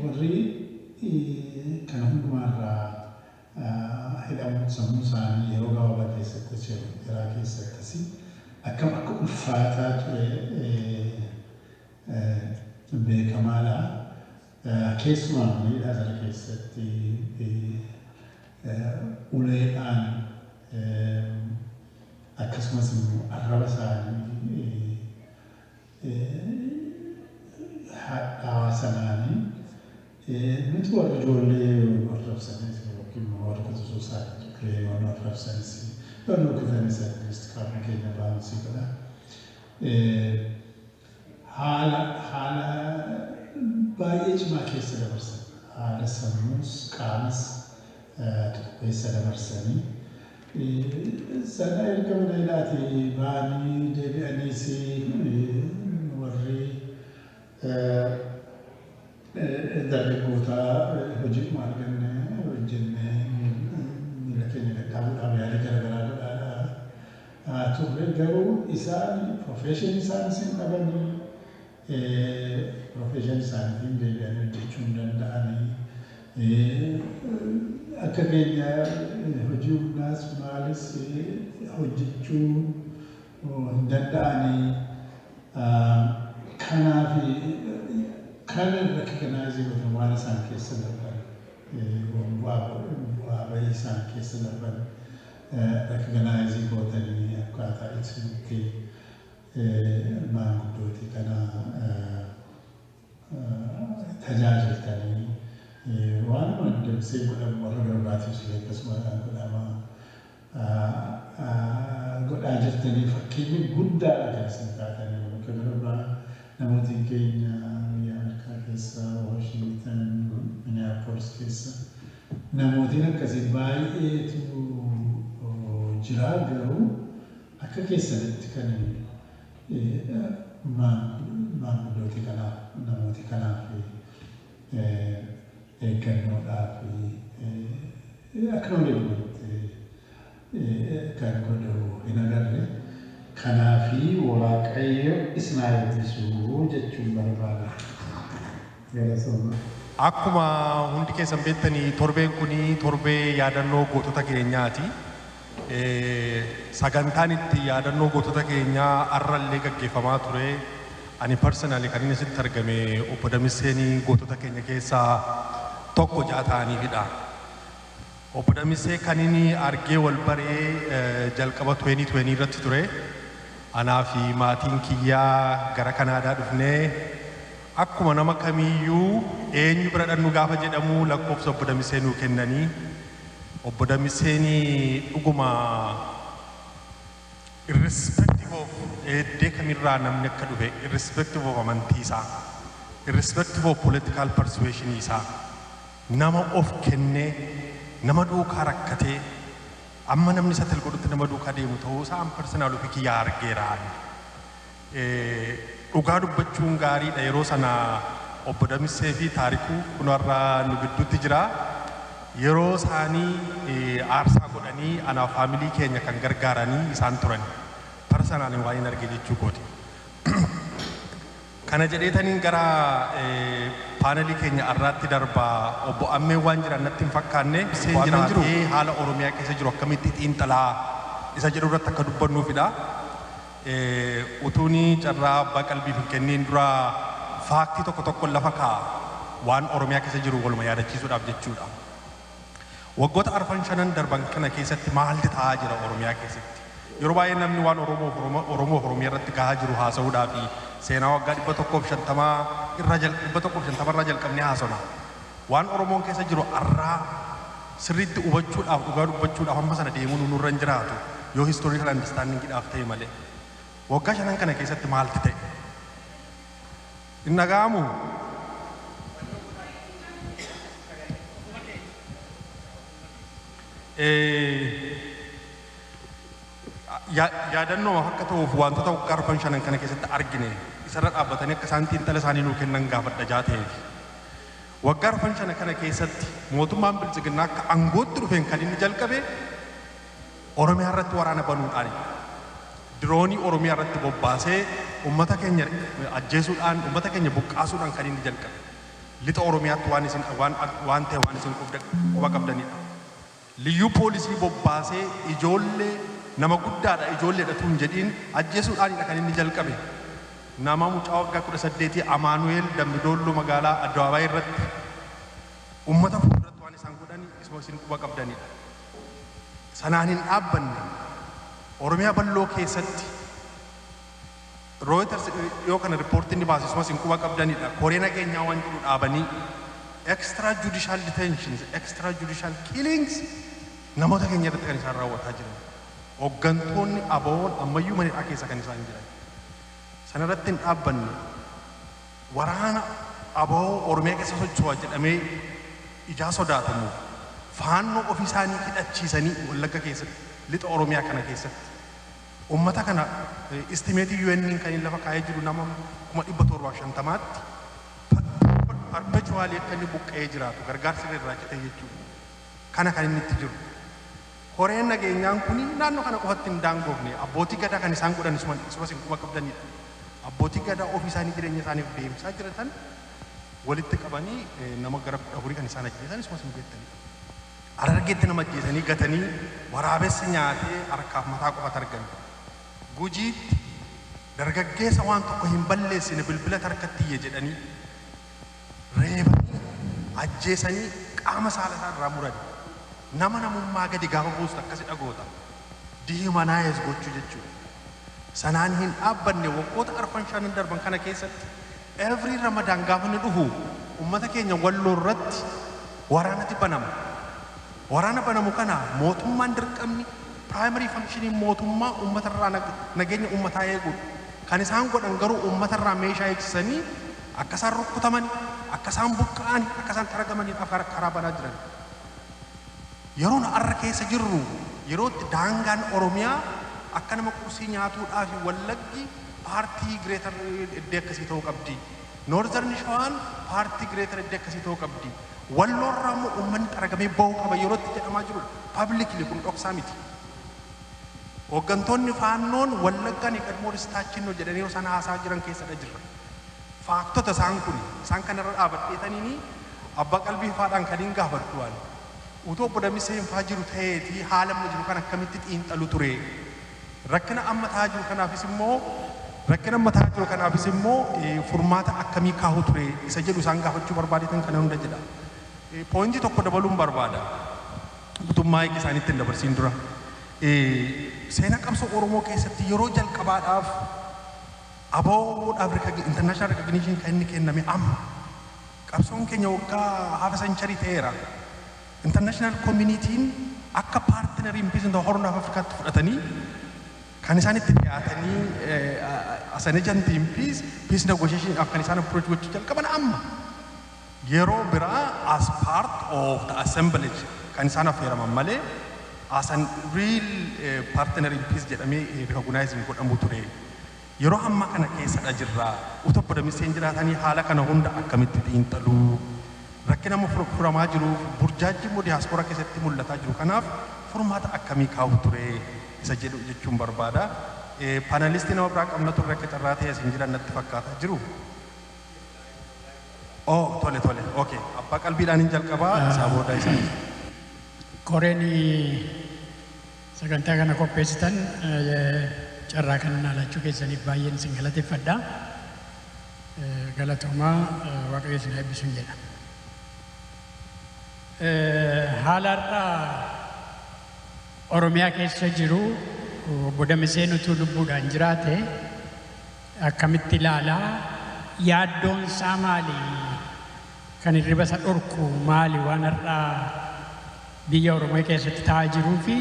warri kana hundumaa irraa hidhamuun sammuu isaanii yeroo gabaabaa keessattis yeroo dheeraa keessattis akkam akka ulfaataa ture beekamaadha. Keessumaa mana hidhaa sana keessatti uleedhaan, akkasumas immoo arraba isaanii hadhaawaa sanaanii, nuti warri ijoollee arrabsanis yookiin immoo warri quxisuu isaanii turre yoo nu arrabsanis, yoo nu rukutanis, at least qaamni keenya bounce godha. Haala baay'ee cimaa keessa dabarsan, haala sammuus qaamas tokko keessa dabarsanii, sana erga mana hidhaatii ba'anii deebi'aniis warri dargaggootaa hojiidhuma arganne hojjennee miila keenya gadhaabuudhaaf yaalii garaagaraa godhaadha turre. Garuu isaan profession isaanis hin dhabanii, profession isaaniitiin deebi'anii hojjechuu hin danda'anii, akka keenya hojii humnaas maalis hojjechuu hin danda'anii. Kanaaf kan recognize godhan, waan isaan keessa darban, bu'aa bahii isaan keessa darban recognize gootanii akkaataa ibsinutti Maanguddootii kana tajaajiltanii waan Damissee godhamu warra garbaatiif illee akkasuma godhama godhaa jirtanii, fakkeenya guddaadha kan isin taatanii. Bakka gara biraa namootiin keenya biyya Ameerikaa keessa, Washington, Minneapolis keessa namootiin akkasii baay'eetu jira, garuu akka keessanitti kan maanguddootii kanaaf, namooti kanaaf eeggannoodhaaf acknowledgement kan godhu hin agarre. Kanaafi Waaqayyo isin haa eebbisu jechuun barbaada. Galatooma.
Akkuma hundi keessan beektanii, torbeen kuni torbee yaadannoo gootota keenyaati. Sagantaan itti yaadannoo gootota keenyaa har'allee gaggeeffamaa ture. Ani personally kan inni asitti argame obbo Damisseen gootota keenya keessaa tokko ja'a ta'aniifidha. Obbo Damissee kan inni argee wal baree jalqaba 2020 irratti ture. Anaa fi maatiin kiyyaa gara Kanaadaa dhufnee akkuma nama kamiiyyuu eenyu bira dhannu gaafa jedhamu lakkoofsa obbo Damissee nuu kennanii. Obbo Damisseen dhuguma, irrespective of eeddee kamirraa namni akka dhufe, irrespective of amantii isaa, irrespective of political persuasion isaa, nama of kennee, nama duukaa rakkatee, amma namni isa godhutti nama duukaa deemu ta'uu isaa an personal ofii kiyyaa argeera. Dhugaa dubbachuun gaariidha, yeroo sana obbo Damissee fi Taarikuu kunarraa nu gidduutti jira. Yeroo isaanii aarsaa godhanii anaaf family keenya kan gargaaranii isaan turan. Personally waan hin arge jechuu kooti. Kana jedheetaniin gara panelii keenya har'aatti darbaa. Obbo Ammeen waan jiran natti hin fakkaanne. Jiraatee haala Oromiyaa keessa jiru akkamitti xiinxalaa isa jedhu irratti akka dubbannuufidha. Utuuni carraa abbaa qalbiif hin kenniin dura factii tokko tokko lafa kaa'a, waan Oromiyaa keessa jiru waluma yaadachiisuudhaaf jechuudha. Waggoota arfan shanan darban kana keessatti maalti ta'aa jira Oromiyaa keessatti? Yeroo baay'ee namni waan Oromoof Oromiyaa irratti gahaa jiru haasa'uudhaa fi seenaa waggaa 150 irra, 150 irraa jalqabnee haasofna. Waan Oromoon keessa jiru arraa sirriitti hubachuudhaaf, dhugaa dubbachuudhaaf hamma sana deemuun nurra hin jiraatu, yoo historical understandingidhaaf ta'e malee. Waggaa shanan kana keessatti maalti ta'e? Hin dhaga'amu? Yaadannoo akka ta'uuf wantoota waggaa arfan shanan kana keessatti argine isarra dhaabbatanii akka isaan xiinxala isaanii nuu kennan gaafadha jaa ta'eef. Waggaa arfan shana kana keessatti mootummaan bilchiginnaa akka aangootti dhufeen kan inni jalqabe Oromiyaa irratti waraana banuudhaani. Diroonii Oromiyaa irratti bobbaasee uummata keenya ajjeesuudhaan, uummata keenya buqqaasuudhaan kan inni jalqabe. Lixa Oromiyaatti waan isin waan ta'e waan isin quba qabdanidha. Liyyuu poolisii bobbaasee ijoollee, nama guddaadha ijoolleedha tun jedhiin, ajjeesuudhaanidha kan inni jalqabe. Nama mucaa waggaa 18 Amaanu'eel Dambidoolloo magaalaa Addabaabaayii irratti uummata fuulduratti waan isaan godhan isuma isin quba qabdanidha. Sanaan hin dhaabbanne. Oromiyaa bal'oo keessatti Reuters dhiyoo kana reportii inni baase isuma isin quba qabdanidha. Koree nageenyaa waan jedhu dhaabanii extra judicial detentions, extra judicial killings namoota keenya irratti kan isaan raawwataa jiran. Hooggantoonni ABO'n ammayyuu mana hidhaa keessa kan isaan jiran. Sana irratti hin dhaabbanne. Waraana ABO Oromiyaa keessa socho'a jedhamee ijaa sodaatamu faannoo ofii isaanii hidhachiisanii Wallagga keessatti, lixa Oromiyaa kana keessatti ummata kana, estimateii UN kan inni lafa kaa'ee jiru nama 750,000tti perpetually akka inni buqqa'ee jiraatu gargaarsi irraa citee jechuudha. Kana kan inni itti jiru. Koreen nageenyaan kun naannoo kana qofatti hin daangoofne. Abbootii gadaa kan isaan godhan isuma isin quba qabdanidha. Abbootii gadaa ofii isaanii jireenya isaaniif deemsaa jiratan walitti qabanii nama gara 14 kan isaan ajjeesan isuma isin beektanidha. Harargeetti nama ajjeesanii gatanii waraabessi nyaatee harkaaf mataa qofatu argame. Gujiitti dargaggeessa waan tokko hin balleessine bilbila harkatti iyye jedhanii reebanii ajjeesanii qaama saala isaa irraa murani. Nama namummaa gadi gaafa buustu akkasi dhagoota. Dehumanize gochuu jechuudha. Sanaan hin dhaabbanne. Waggoota arfan shanan darban kana keessatti every Ramadaan gaafa inni dhufu uummata keenya Walloo irratti waraanati banama. Waraana banamu kana mootummaan dirqamni primary functionii mootummaa uummatarraa nageenya uummataa eeguudha. Kan isaan godhan garuu uummatarraa meeshaa eegsisanii akka isaan rukkutaman, akka isaan buqqa'an, akka isaan xaragamaniidhaaf karaa banaa jiran. Yeroon har'a keessa jirru yeroo itti daangaan Oromiyaa akka nama qursii nyaatuudhaaf Wallaggi part greater iddoo akkasii ta'uu qabdi. Northern Shawaan part greater iddoo akkasii ta'uu qabdi. Walloorraa immoo uummanni xaragamee bahuu qaba yeroo itti jedhamaa jirudha. Publicly, kun dhoksaa miti. Hooggantoonni Faannoon Wallaggaan የቀድሞ ርስታችን ነው jedhanii yeroo isaan haasaa jiran keessadha jirra. Factota isaan kun isaan kanarra dhaabadheetaniini abbaa qalbii faadhaan kan hin gaafadhu waan. Utuu obbo Damiseen faa jiru ta'eetii haala amma jiru kan akkamitti xiinxalu ture? Rakkina amma ta'aa jiru kanaafis immoo furmaata akkamii kaa'u ture isa jedhu isaan gaafachuu barbaadetan kana hunda jedha. Pointii tokko dabaluun barbaada. Guutummaa eegi isaaniitti hin dabarsiin dura. Seenaa qabsoo Oromoo keessatti yeroo jalqabaadhaaf ABOdhaaf international recognition kan inni kenname amma. Qabsoon keenya waggaa half a century ta'eera. International communityn akka partnerii in peace in the Horn of Africaatti fudhatanii kan isaan itti dhiyaatanii as an agent in peace, peace negotiation kan isaan approach gochuu jalqaban amma. Yeroo biraa as part of the assemblage kan isaan affeeraman malee as an real partner in peace jedhamee recognize hin godhamu ture. Yeroo ammaa kana keessadha jirra. Utuu obbo Damiseen jiraatanii haala kana hunda akkamitti xiinxaluu? Rakkina amma furamaa jiruuf, burjaajii immoo diyaaspooraa keessatti mul'ataa jiru kanaaf furmaata akkamii kaa'u ture isa jedhu jechuun barbaada. Panelistii nama biraa qabna turre, akka carraa ta'e isin jiran natti fakkaataa jiru. Oh, tole tole, okay. Abbaa qalbiidhaan hin jalqabaa, isaa booda isaan.
Koreen sagantaa kana qopheessitan carraa kana laalachuu keessaniif baay'een isin galateeffadha. Galatoomaa, Waaqayyo isin eebbisuun jedha. Haala har'aa Oromiyaa keessa jiru obbo Damiseen utuu lubbuudhaan jiraate akkamitti ilaalaa? Yaaddoon isaa maali? Kan hirriba isa dhorku maali? Waan har'aa biyya Oromoo keessatti ta'aa jiruu fi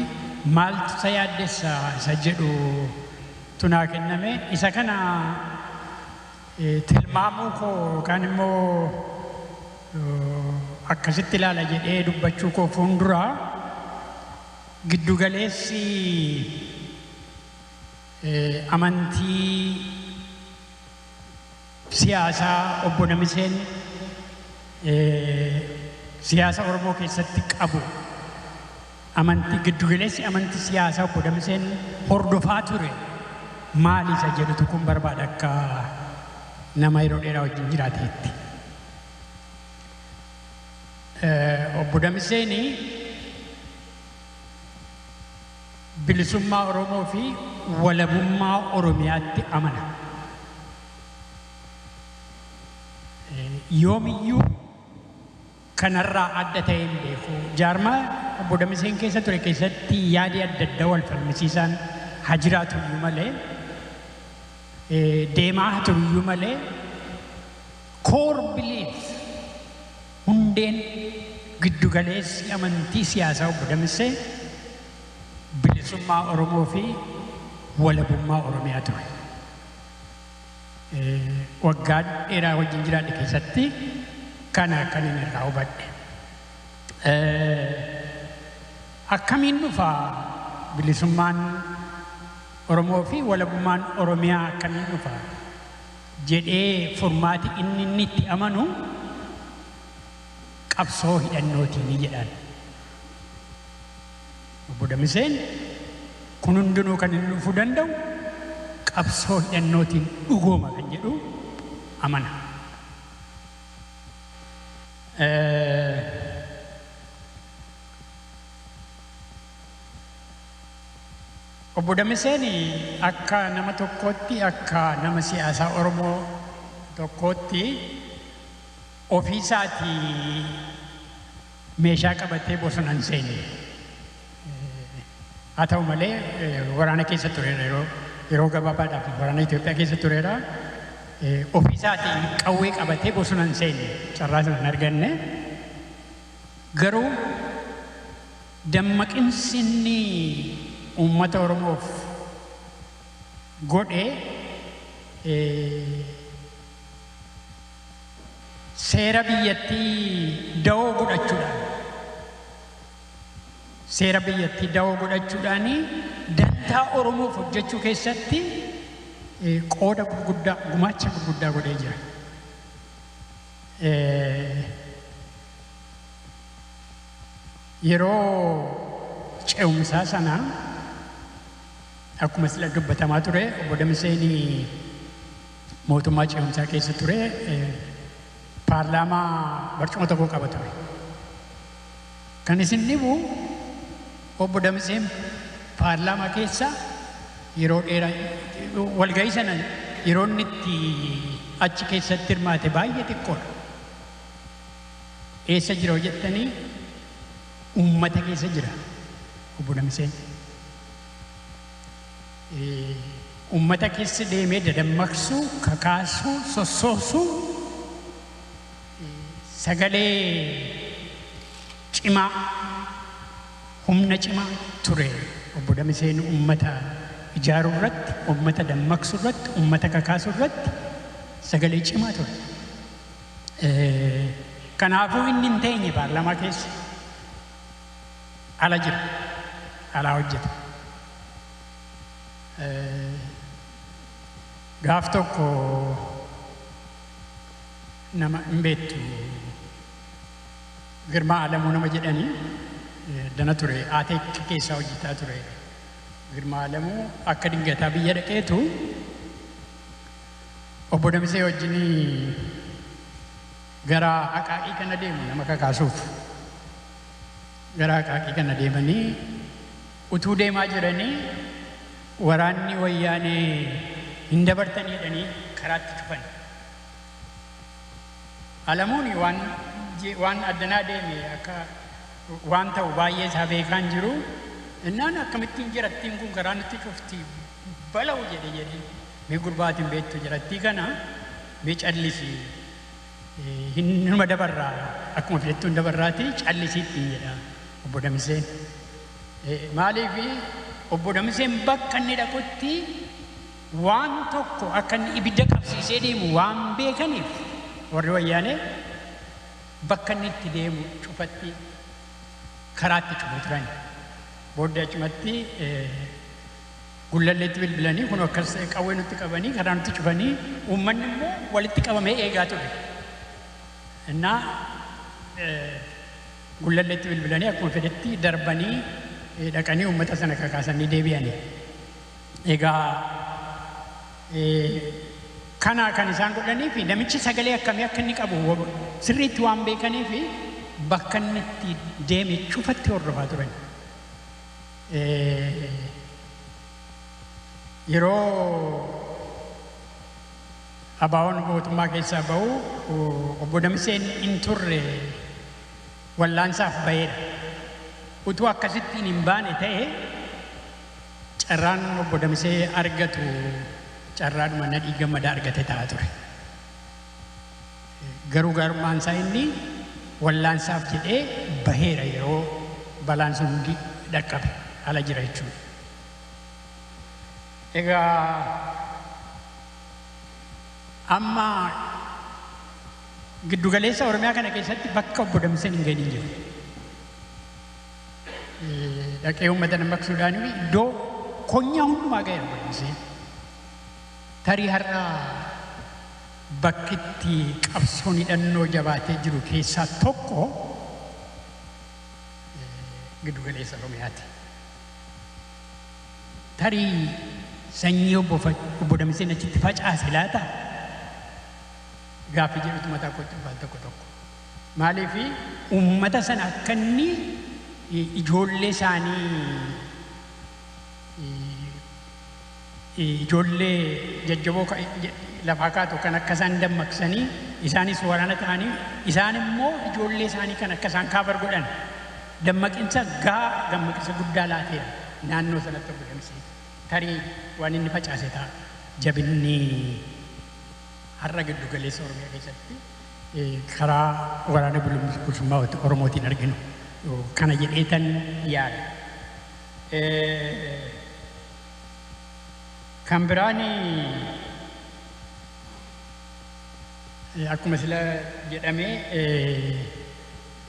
maaltu isa yaaddessa isa jedhu tunaa kenname. Isa kana tilmaamuu koo yookaan immoo akkasitti ilaala jedhee dubbachuu koo fuulduraa giddugaleessi amantii siyaasaa obbo Damiseen siyaasa Oromoo keessatti qabu, amantii giddugaleessi amantii siyaasaa obbo Damiseen hordofaa ture maali isa jedhutu kun barbaada akka nama yeroo dheeraa wajjin jiraateetti. Obbo Damiseen bilisummaa Oromoo fi walabummaa Oromiyaatti amana. Yoomiyyuu kanarraa adda ta'e hin beeku. Jaarmaa obbo Damiseen keessa ture keessatti yaadi adda addaa wal falmisiisaan haa jiraatu iyyuu malee, deemaa haa turu iyyuu malee, core belief, hundeen giddugaleessi amantii siyaasaa obbo Damisee bilisummaa Oromoo fi walabummaa Oromiyaa ture. Waggaa dheeraa wajjin jiraadhe keessatti kana kan inni irraa hubadhe. Akkamiin dhufa bilisummaan Oromoo fi walabummaan Oromiyaa, akkamiin dhufa jedhee furmaati inni itti amanu qabsoo hidhannootiin jedhaan. Obbo Damiseen kun hundinuu kan inni dhufuu danda'u qabsoo hidhannootiin dhugooma kan jedhu amana. Obbo Damiseen akka nama tokkootti, akka nama siyaasaa Oromoo tokkootti, ofiisaatii meeshaa qabatee bosona hin seenne. Haa ta'u malee waraana keessa tureera yeroo Yeroo gabaabaadhaaf waraana Itoophiyaa keessa tureera. Ofiisaatiin qawwee qabatee bosona hin seenne, carraa sana hin arganne. Garuu dammaqinsi inni uummata Oromoof godhe seera biyyattii da'oo godhachuudhaan, seera biyyattii da'oo godhachuudhaan dantaa Oromoof hojjechuu keessatti qooda gurguddaa, gumaacha gurguddaa godhee jira. Yeroo ce'umsaa sana akkuma sila dubbatamaa ture, obbo Damiseen mootummaa ce'umsaa keessa ture, paarlaamaa barcuma tokko qaba ture. Kan isin dhibu, obbo Damiseen paarlaamaa keessa yeroo dheeraa, walgahii sana yeroo inni itti achi keessatti hirmaate baay'ee xiqqoodha. Eessa jira jettanii, uummata keessa jira obbo Damiseen. Uummata keessa deemee dadammaqsuu, kakaasuu, sossoosuu, sagalee cimaa, humna cimaa ture obbo Damiseen uummata ijaaruu irratti, uummata dammaqsuu irratti, uummata kakaasuu irratti sagalee cimaa ture. Kanaafuu inni hin teenye paarlaamaa keessa, ala jira, alaa hojjeta. Gaaf tokko nama hin beektu, Girmaa Alamuu nama jedhanii dana ture, Aateek keessaa hojjetaa ture. Girmaa Alamuu akka dingataa biyya dhaqeetu obbo Damisee wajjin gara Aqaaqii kana deemu nama kakaasuuf. Gara Aqaaqii kana deemanii utuu deemaa jiranii waraanni Wayyaanee hin dabartanii jedhanii karaatti cufan. Alamuun waan addanaa deeme akka waan ta'u baay'ee isaa beekaan jiru. Innaan akkamittiin jarattiin kun karaa nutti cufti bala'u jedhe. Mee gurbaatiin beektu jarattii kana, mee callisi, hinuma dabarraa, akkuma filattuun dabarraati, callisii ittiin jedha obbo Damiseen. Maaliif, obbo Damiseen bakka inni dhaqutti waan tokko akka inni ibidda qabsiisee deemu waan beekaniif, warri Wayyaanee bakka inni itti deemu cufatti karaatti cufu turan. Booddee achumatti Gullalleetti bilbilanii, kun akkas qawwee nutti qabanii karaa nutti cufanii, uummanni immoo walitti qabamee eegaa ture. Innaa Gullalleetti bilbilanii akkuma fedhetti darbanii dhaqanii uummata sana kakaasanii deebi'ani. Egaa kana kan isaan godhanii fi namichi sagalee akkamii akka inni qabu sirriitti waan beekanii fi bakka inni itti deeme cufatti hordofaa turan. Yeroo ABO'n mootummaa keessaa bahu obbo Damiseen hin turre, wallaansaaf baheedha. Utuu akkasittiin hin baane ta'e, carraan obbo Damisee argatu carraadhuma Nadhii Gammadaa argate ta'a ture. Garuu gaarummaan isaa inni wallaansaaf jedhee baheera, yeroo balaan sun hundi dhaqqabe ala jira jechuudha. Egaa amma giddugaleessa Oromiyaa kana keessatti bakka obbo Damiseen hin gahin hin jiru. Dhaqee uummata dammaqsuudhaan iddoo konyaa hundumaa ga'eera obbo Damiseen. Tarii har'a bakki itti qabsoon hidhannoo jabaatee jiru keessaa tokko giddugaleessa Oromiyaati. Tarii sanyii obbo Damiseen achitti facaase laata? Gaaffii jedhutu mataa kootti dhufaa tokko tokko. Maaliif, uummata sana akka inni ijoollee isaanii, ijoollee jajjaboo lafaa kaatu kan akka isaan dammaqsanii, isaanis waraana ta'anii, isaan immoo ijoollee isaanii kan akka isaan cover godhan dammaqinsa gahaa, dammaqinsa guddaa laateera naannoo sanatti obbo Damisee. Tarii waan inni facaase ta'a. Jabinni har'a giddu galeessa Oromiyaa keessatti karaa waraana bilisummaa Oromootiin arginu kana jedheetan yaada. Kan biraan akkuma sila jedhame,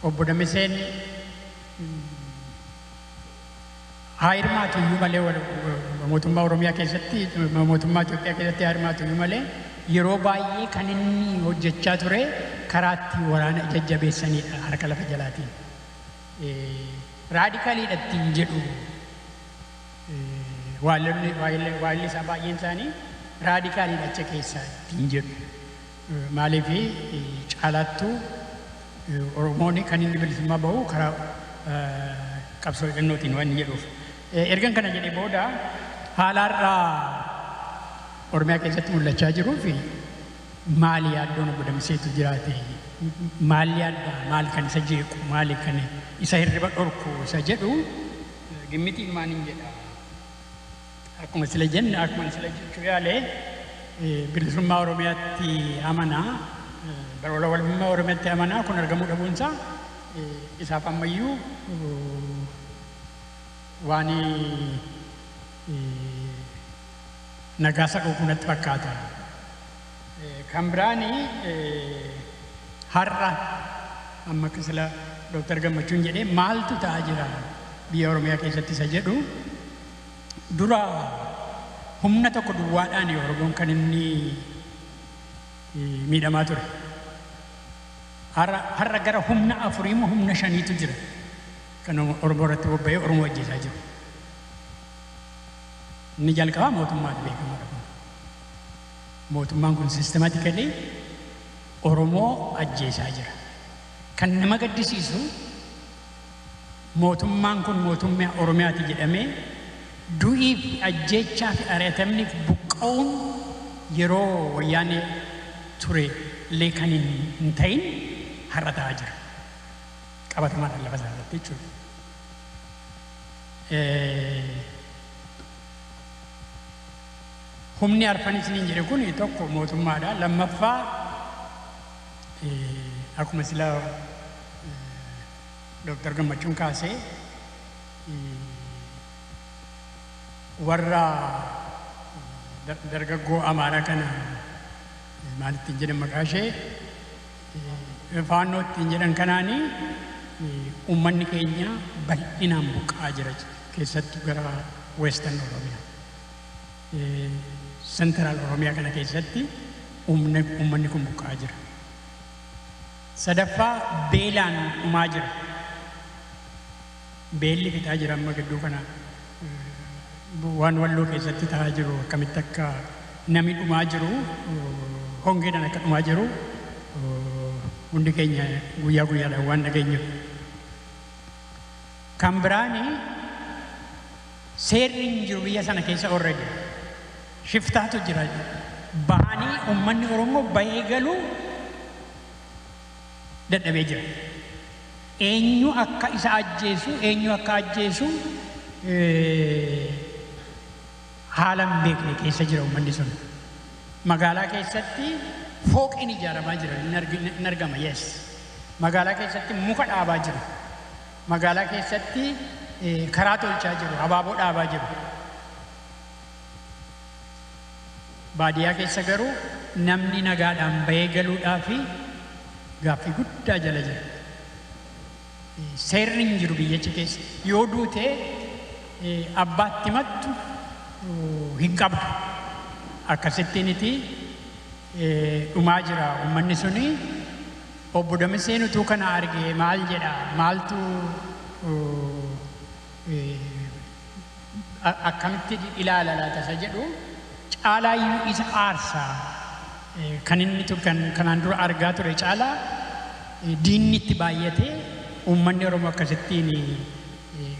obbo Damiseen haa hirmaatu iyyuu malee, mootummaa Oromiyaa keessatti, mootummaa Itoophiyaa keessatti haa hirmaatu iyyuu malee, yeroo baay'ee kan inni hojjechaa ture karaa itti waraana jajjabeessanidha harka lafa jalaatiin. Raadikaaliidha ittiin jedhu, waa'illi isaa baay'een isaanii raadikaaliidha achi keessaa ittiin jedhu. Maaliif caalaattuu Oromoon kan inni bilisummaa bahu karaa qabsoo hidhannootiin waan inni jedhuuf. Ergan kana jedhee booda, haala har'aa Oromiyaa keessatti mul'achaa jiruu fi maali yaaddoon obbo Damiseetu jiraate, maal yaadda, maal kan isa jeequ, maali kan isa hirriba dhorku isa jedhu gimmitiin maaliin jedha. Akkuma sila jenne, akkuma sila jechuu yaale, bilisummaa Oromiyaatti amanaa, walabummaa Oromiyaatti amanaa. Kun argamuu dhabuunsaa isaaf ammayyuu waan nagaa isa dhorku natti fakkaata. Kan biraani har'a amma akka sila Dooktar Gammachuun jedhee, maaltu ta'aa jira biyya Oromiyaa keessatti isa jedhu, dura humna tokko duwwaadhaan Oromoon kan inni miidhamaa ture. Har'a gara humna afurii moo humna shaniitu jira kan Oromoo irratti bobba'ee Oromoo ajjeesaa jiru. Inni jalqabaa mootummaatu beekamaadha kun. Mootummaan kun systematically Oromoo ajjeesaa jira. Kan nama gaddisiisu, mootummaan kun mootummaa Oromiyaati jedhamee du'iif ajjeechaa fi ari'atamni buqqa'uun yeroo Wayyaanee ture illee kan hin ta'in har'a ta'aa jira. Qabatamaadhaan lafa isaa irratti jechuudha. Humni arfan isiniin jedhe kun tokko mootummaadha. Lammaffaa, akkuma sila Dooktar Gammachuun kaasee, warra dargaggoo Amaaraa kana maal ittiin jedhan, maqaa ishee Faannoo ittiin jedhan kanaanii uummanni keenya bal'inaan buqqa'aa jira, keessattuu gara Western Oromiyaa. Central Oromiyaa kana keessatti uummanni kun buqqa'aa jira. Sadaffaa, beelaan dhumaa jira. Beelli fixaa jira. Amma gidduu kana waan Walloo keessatti ta'aa jiru, akkamitti akka namni dhumaa jiru, hongeedhaan akka dhumaa jiru hundi keenya guyyaa guyyaadhaan waan dhageenyudha. Kan biraani seerri hin jiru biyya sana keessa already. Shiftaatu jira. Bahanii uummanni Oromoo bahee galuu dadhabee jira. Eenyu akka isa ajjeesu, eenyu akka ajjeesu haala hin beekne keessa jira uummanni sun. Magaalaa keessatti fooqiin ijaaramaa jira, hin argama, yes. Magaalaa keessatti muka dhaabaa jiru. Magaalaa keessatti karaa tolchaa jiru, abaaboo dhaabaa jiru. Baadiyyaa keessa garuu namni nagaadhaan bahee galuudhaa fi gaaffii guddaa jala jira. Seerri hin jiru biyyacha keessa. Yoo duute abbaatti himattu hin qabdu. Akkasittiiniti dhumaa jira uummanni suni. Obbo Damiseen utuu kana argee maal jedha, maaltu akkamitti ilaala laata isa jedhu, caalaayyuu isa aarsaa. Kan inni kan kanaan dura argaa ture caalaa diinni itti baay'atee uummanni Oromoo akkasittiin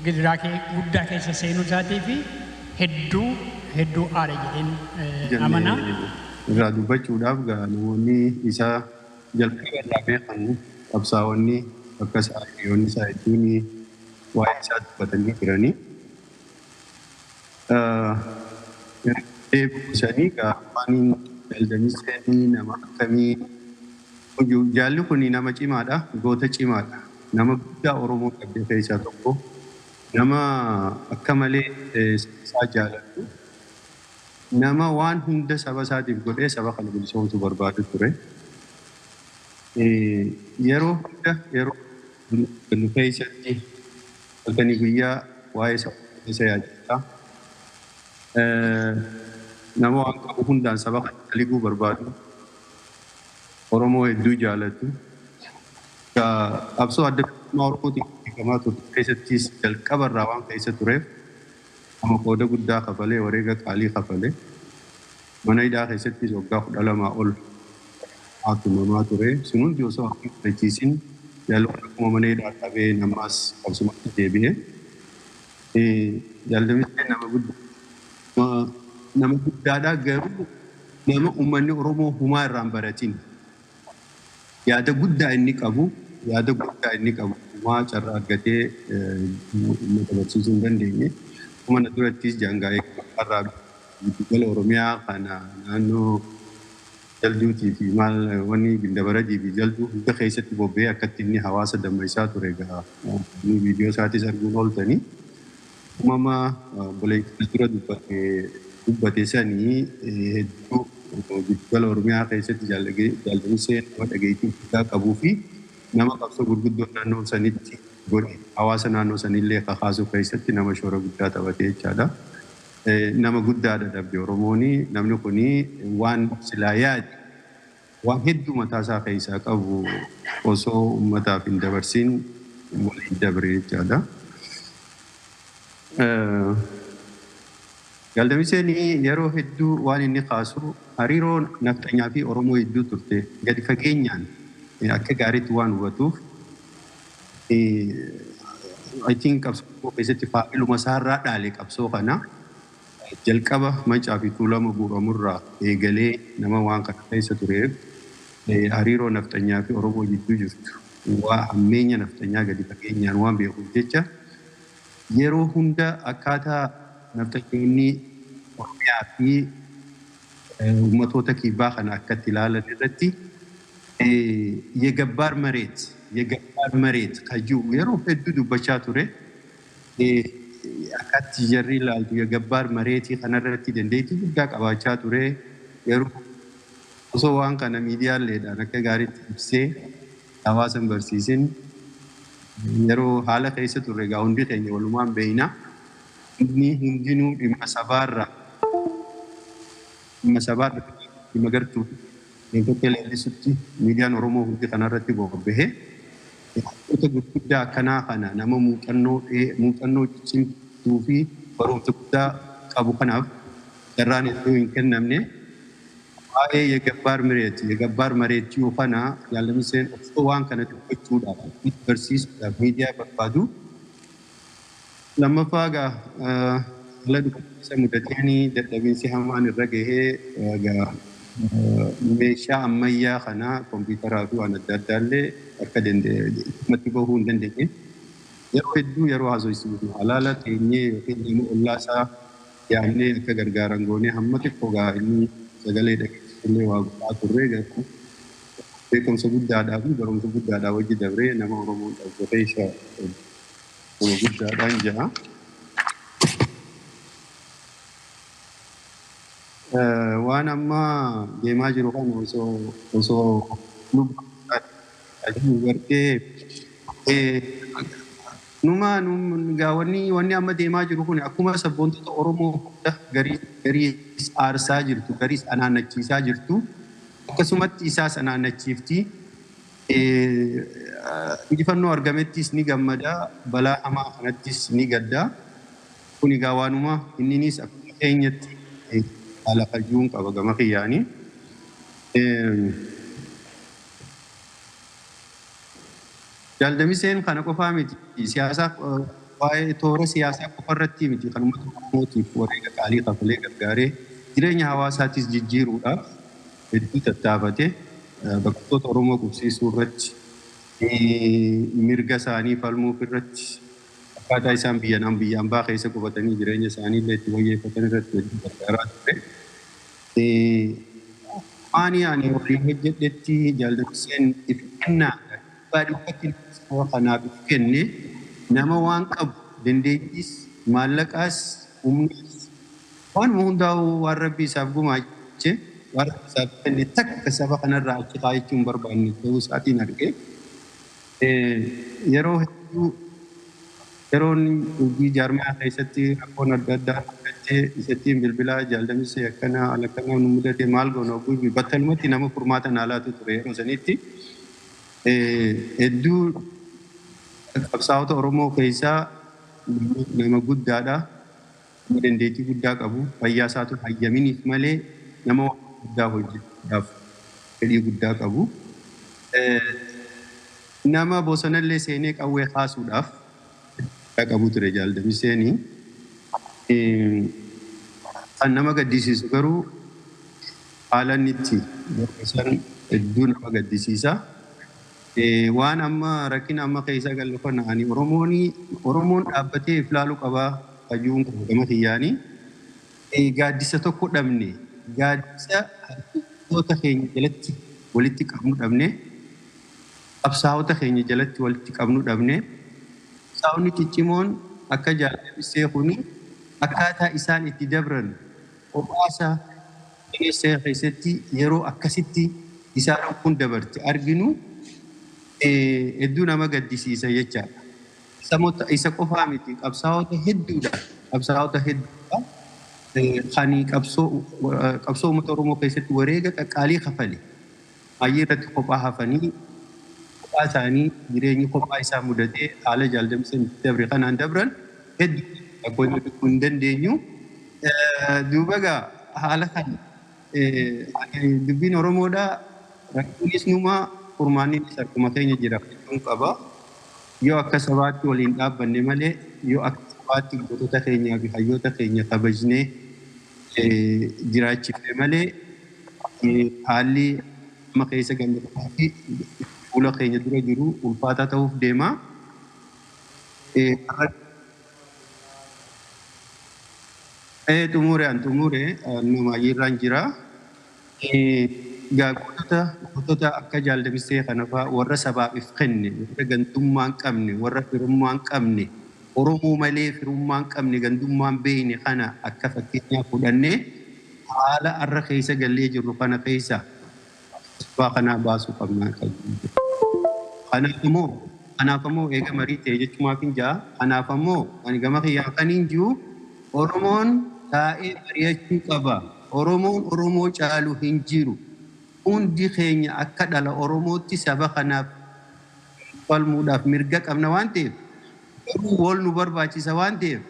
gidiraa guddaa keessa seenuu isaatii fi hedduu hedduu aara jedheen amanaa.
Irraa dubbachuudhaaf gaa namoonni isaa jalqaba irraa beekan, qabsaa'onni akka isaa, hiriyoonni isaa hedduun waa'ee isaa dubbatanii jiranii. Deebisanii gaafaan Jaal nama akkamii, jaalli kun nama cimaadha, goota cimaadha. Nama guddaa Oromoo qabde keessaa tokko. Nama akka malee isaa jaalatu. Nama waan hunda saba isaatiif godhee saba kana bilisoomsuu barbaadu ture. Yeroo hunda, yeroo nu keessatti halkanii guyyaa waa'ee saba keessa yaadata. Nama waan qabu hundaan saba kana daliguu barbaadu. Oromoo hedduu jaalatu. Qabsoo Adda Bilisummaa Oromootiin beekamaa turte keessattis jalqabarraa waan keessa tureef nama qooda guddaa kafalee, wareega qaalii kafalee, mana hidhaa keessattis waggaa 12 ol haatumamaa ture. Sun hundi osoo hin fudhachiisin jaalala akkuma mana hidhaa qabee namaas qabsumatti deebi'e. Jaal Damisee nama guddaadha, garuu nama uummanni Oromoo humaa irraa hin baratin. Yaada guddaa inni qabu, yaada guddaa inni qabu humaa carraa argatee uummata barsiisuu hin dandeenye. Akkuma na durattis jaangaa'ee irraa giddugala Oromiyaa kana naannoo Jalduutii fi maal wanni Gindabaradii fi Jalduu hunda keessatti bobba'ee akkatti inni hawaasa dammaysaa ture egaa viidiyoo isaatis arguun ooltanii. Uumama obboleettii dura dubbate sanii hedduu giddugala Oromiyaa keessatti Jaal Damisee nama dhageettii guddaa qabuu fi nama qabsoo gurguddoo naannoo sanitti godhe, hawaasa naannoo sanillee kakaasuu keessatti nama shoora guddaa taphatee jechaadha. Nama guddaadha dhabde Oromooni. Namni kuni waan silaa yaade, waan hedduu mataa isaa keessaa qabu osoo uummataaf hin dabarsin waliin dabre jechaadha. Jaal Damiseen yeroo hedduu waan inni kaasu hariiroo nafxanyaa fi Oromoo hedduu turte gadi fageenyaan akka gaariitti waan hubatuuf, I think qabsoo keessatti faa'iluma isaarraa dhaale. Qabsoo kana jalqaba Macaa fi Tuulama guuramurraa eegalee nama waan kana keessa tureef, hariiroo nafxanyaa fi Oromoo jidduu jirtu, waa hammeenya nafxanyaa gadi fageenyaan waan beekuuf jecha, yeroo hunda akkaataa nafxanyoonni Oromiyaa fi uummatoota kibbaa kana akkatti ilaalan irratti "የገባር መሬት፣ የገባር መሬት" kaji'u yeroo hedduu dubbachaa ture. Akkatti jarri ilaaltu የገባር መሬት kanarratti dandeettii guddaa qabaachaa ture. Yeroo osoo waan kana miidiyaaleedhaan akka gaariitti ibsee hawaasa hin barsiisin, yeroo haala keessa turre egaa hundi keenya walumaan beeyna. Inni hundinuu dhimma sabaarra dhimma gartuu tokko leellisutti miidiyaan Oromoo hundi kanarratti bobbahee, wantoota gurguddaa akkanaa kana nama muuxannoo cimtuu fi barumsa guddaa qabu kanaaf carraan iddoo hin kennamne. Waa'ee የገባር መሬት፣ የገባር መሬት kana Jaal Damiseen osoo waan kana dubbachuudhaaf, barsiisuudhaaf miidiyaa barbaadu. Lammaffaa egaa haala dhukkubsa mudateen dadhabinsi hamaan irra gahee egaa meeshaa ammayyaa kana kompiitaraa fi waan adda addaa illee akka danda'e bahuu hin dandeenye. Yeroo hedduu yeroo haasofsiifnu halaala teenyee yookiin nama ollaa isaa yaamnee akka gargaaran goonee hamma xiqqoo gaa inni sagalee dhageessisullee waa godhaa turre, garuu beekumsa guddaadhaa fi barumsa guddaadhaa wajji dabree nama Oromoon dhaabbatee isa nama guddaadhaan ja'a. Waan amma deemaa jiru kana osoo gartee numa gaa wanni amma deemaa jiru kun akkuma sabboontota Oromoo hunda garii gariis aarsaa jirtu, gariis anaannachiisaa jirtu, akkasumatti isaas anaannachiifti. Injifannoo argamettis ni gammada, balaa hamaa kanattis ni gadda. Kun egaa waanuma inninis akkuma keenyatti haala fayyuun qaba gama kiyyaanii. Jaal Damiseen kana qofaa miti, siyaasa waa'ee toora siyaasaa qofa irratti miti kan uummata Oromootiif wareega qaalii kafalee gargaaree, jireenya hawaasaatis jijjiiruudhaaf hedduu tattaafate. Baqattoota Oromoo qubsiisuu irratti, mirga isaanii falmuuf irratti, Akkaataa isaan biyya nam biyya ambaa keessa qubatanii jireenya isaanii illee itti wayyeeffatan irratti hedduu gargaaraa ture. Ani ani waliin hojjedhetti Jaal Damiseen if kennaadha. Dhibbaa dhibbatti saba kanaaf if kenne, nama waan qabu, dandeettiis, maallaqaas, humnaas, waanuma hundaa'u, waan Rabbi isaaf gumaache, waan Rabbi isaaf kenne takka saba kanarraa achi kaayachuu hin barbaanne ta'uu isaatiin arge. Yeroo hedduu yeroon hojii jaarmaa keessatti rakkoon adda addaa mudachee isattiin bilbilaa, "Jaal Damisee, akkana haala akkanaa nu mudate, maal goona?" Ogguu battalumatti nama furmaata naa laatu ture yeroo sanitti. Hedduu qabsaa'ota Oromoo keessaa nama guddaadha. Nama dandeettii guddaa qabu. Fayyaa isaatu hayyaminiif malee nama waan guddaa hojjechuudhaaf fedhii guddaa qabu. Nama bosonallee seenee qawwee kaasuudhaaf guddaa qabu ture Jaal Damiseeni. Kan nama gaddisiisu garuu haala inni itti san hedduu nama gaddisiisa. Waan amma rakkina amma keessa galu kana ani Oromoon dhaabbatee if laaluu qabaa hayyuun qabu gama kiyyaanii. Gaaddisa tokko dhabne, gaaddisa hayyoota keenya jalatti walitti qabnu dhabne, qabsaa'ota keenya jalatti walitti qabnu dhabne. Qabsaa'onni ciccimoon akka Jaal Damisee kuni akkaataa isaan itti dabran, kophaasa keessatti yeroo akkasitti isaan kun dabarte arginu, hedduu nama gaddisiisa jechaadha. Isa qofaa miti, qabsaa'ota hedduudha. Qabsaa'ota hedduudha. Kan qabsoo uummata Oromoo keessatti wareega qaqqaalii kafale. Baay'ee irratti kophaa hafanii, kophaa isaanii jireenyi kophaa isaa mudatee haala Jaal Damiseen itti dabre kanaan dabran hedduu lakkoofsa hin dandeenyu. Duuba egaa haala kana dubbiin Oromoodhaa, rakkinnis numaa, furmaannis harkuma keenya jira jechuun qaba. Yoo akka sabaatti waliin dhaabbanne malee, yoo akka sabaatti gootota keenyaa fi hayyoota keenya kabajnee jiraachifne malee, haalli amma keessa galle fi fuula keenya dura jiru ulfaataa ta'uuf deema. Xumure, an xumure, nama irraan jira. Egaa gootota akka Jaal Damisee kana fa'aa, warra sabaaf if kenne, warra gandummaa hin qabne, warra firummaa hin qabne, Oromoo malee firummaa hin qabne, gandummaa hin beekne kana akka fakkeenyaa fudhannee haala har'a keessa gallee jirru kana keessa sabaa kanaa baasuu qabna. Kanaaf ammoo eega marii ta'e jechumaaf hin ja'a. Kanaaf ammoo ani gama kiyyaan kan hin jiru, Oromoon taa'ee mari'achuu qaba. Oromoon Oromoo caalu hin jiru. Hundi keenya akka dhala Oromootti saba kanaaf falmuudhaaf mirga qabna waan ta'eef, garuu wal nu barbaachisa waan ta'eef,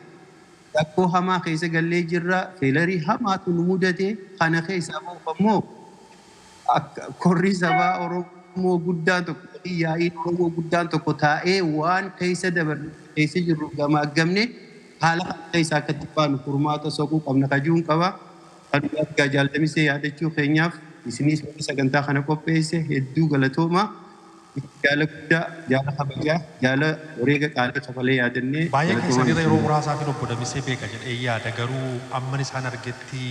rakkoo hamaa keessa gallee jirra. Failure hamaatu nu mudate. Kana keessaa bahuuf ammoo korri sabaa Oromoo guddaan tokko, yaa'iin Oromoo guddaan tokko taa'ee waan keessa dabarre, keessa jirru gamaaggamne, haala kana keessaa akka itti baanu furmaata soquu qabna kajuun qaba. Kanumaaf egaa Jaal Damisee yaadachuu keenyaaf isinis warri sagantaa kana qopheesse hedduu galatooma. Jaala guddaa, jaala kabajaa, jaala wareega qaalii kafalee yaadannee
Baay'ee
galatoomaa.
Keessanirra yeroo muraasaaf obbo Damisee beeka jedhee yaada, garuu amman isaan argetti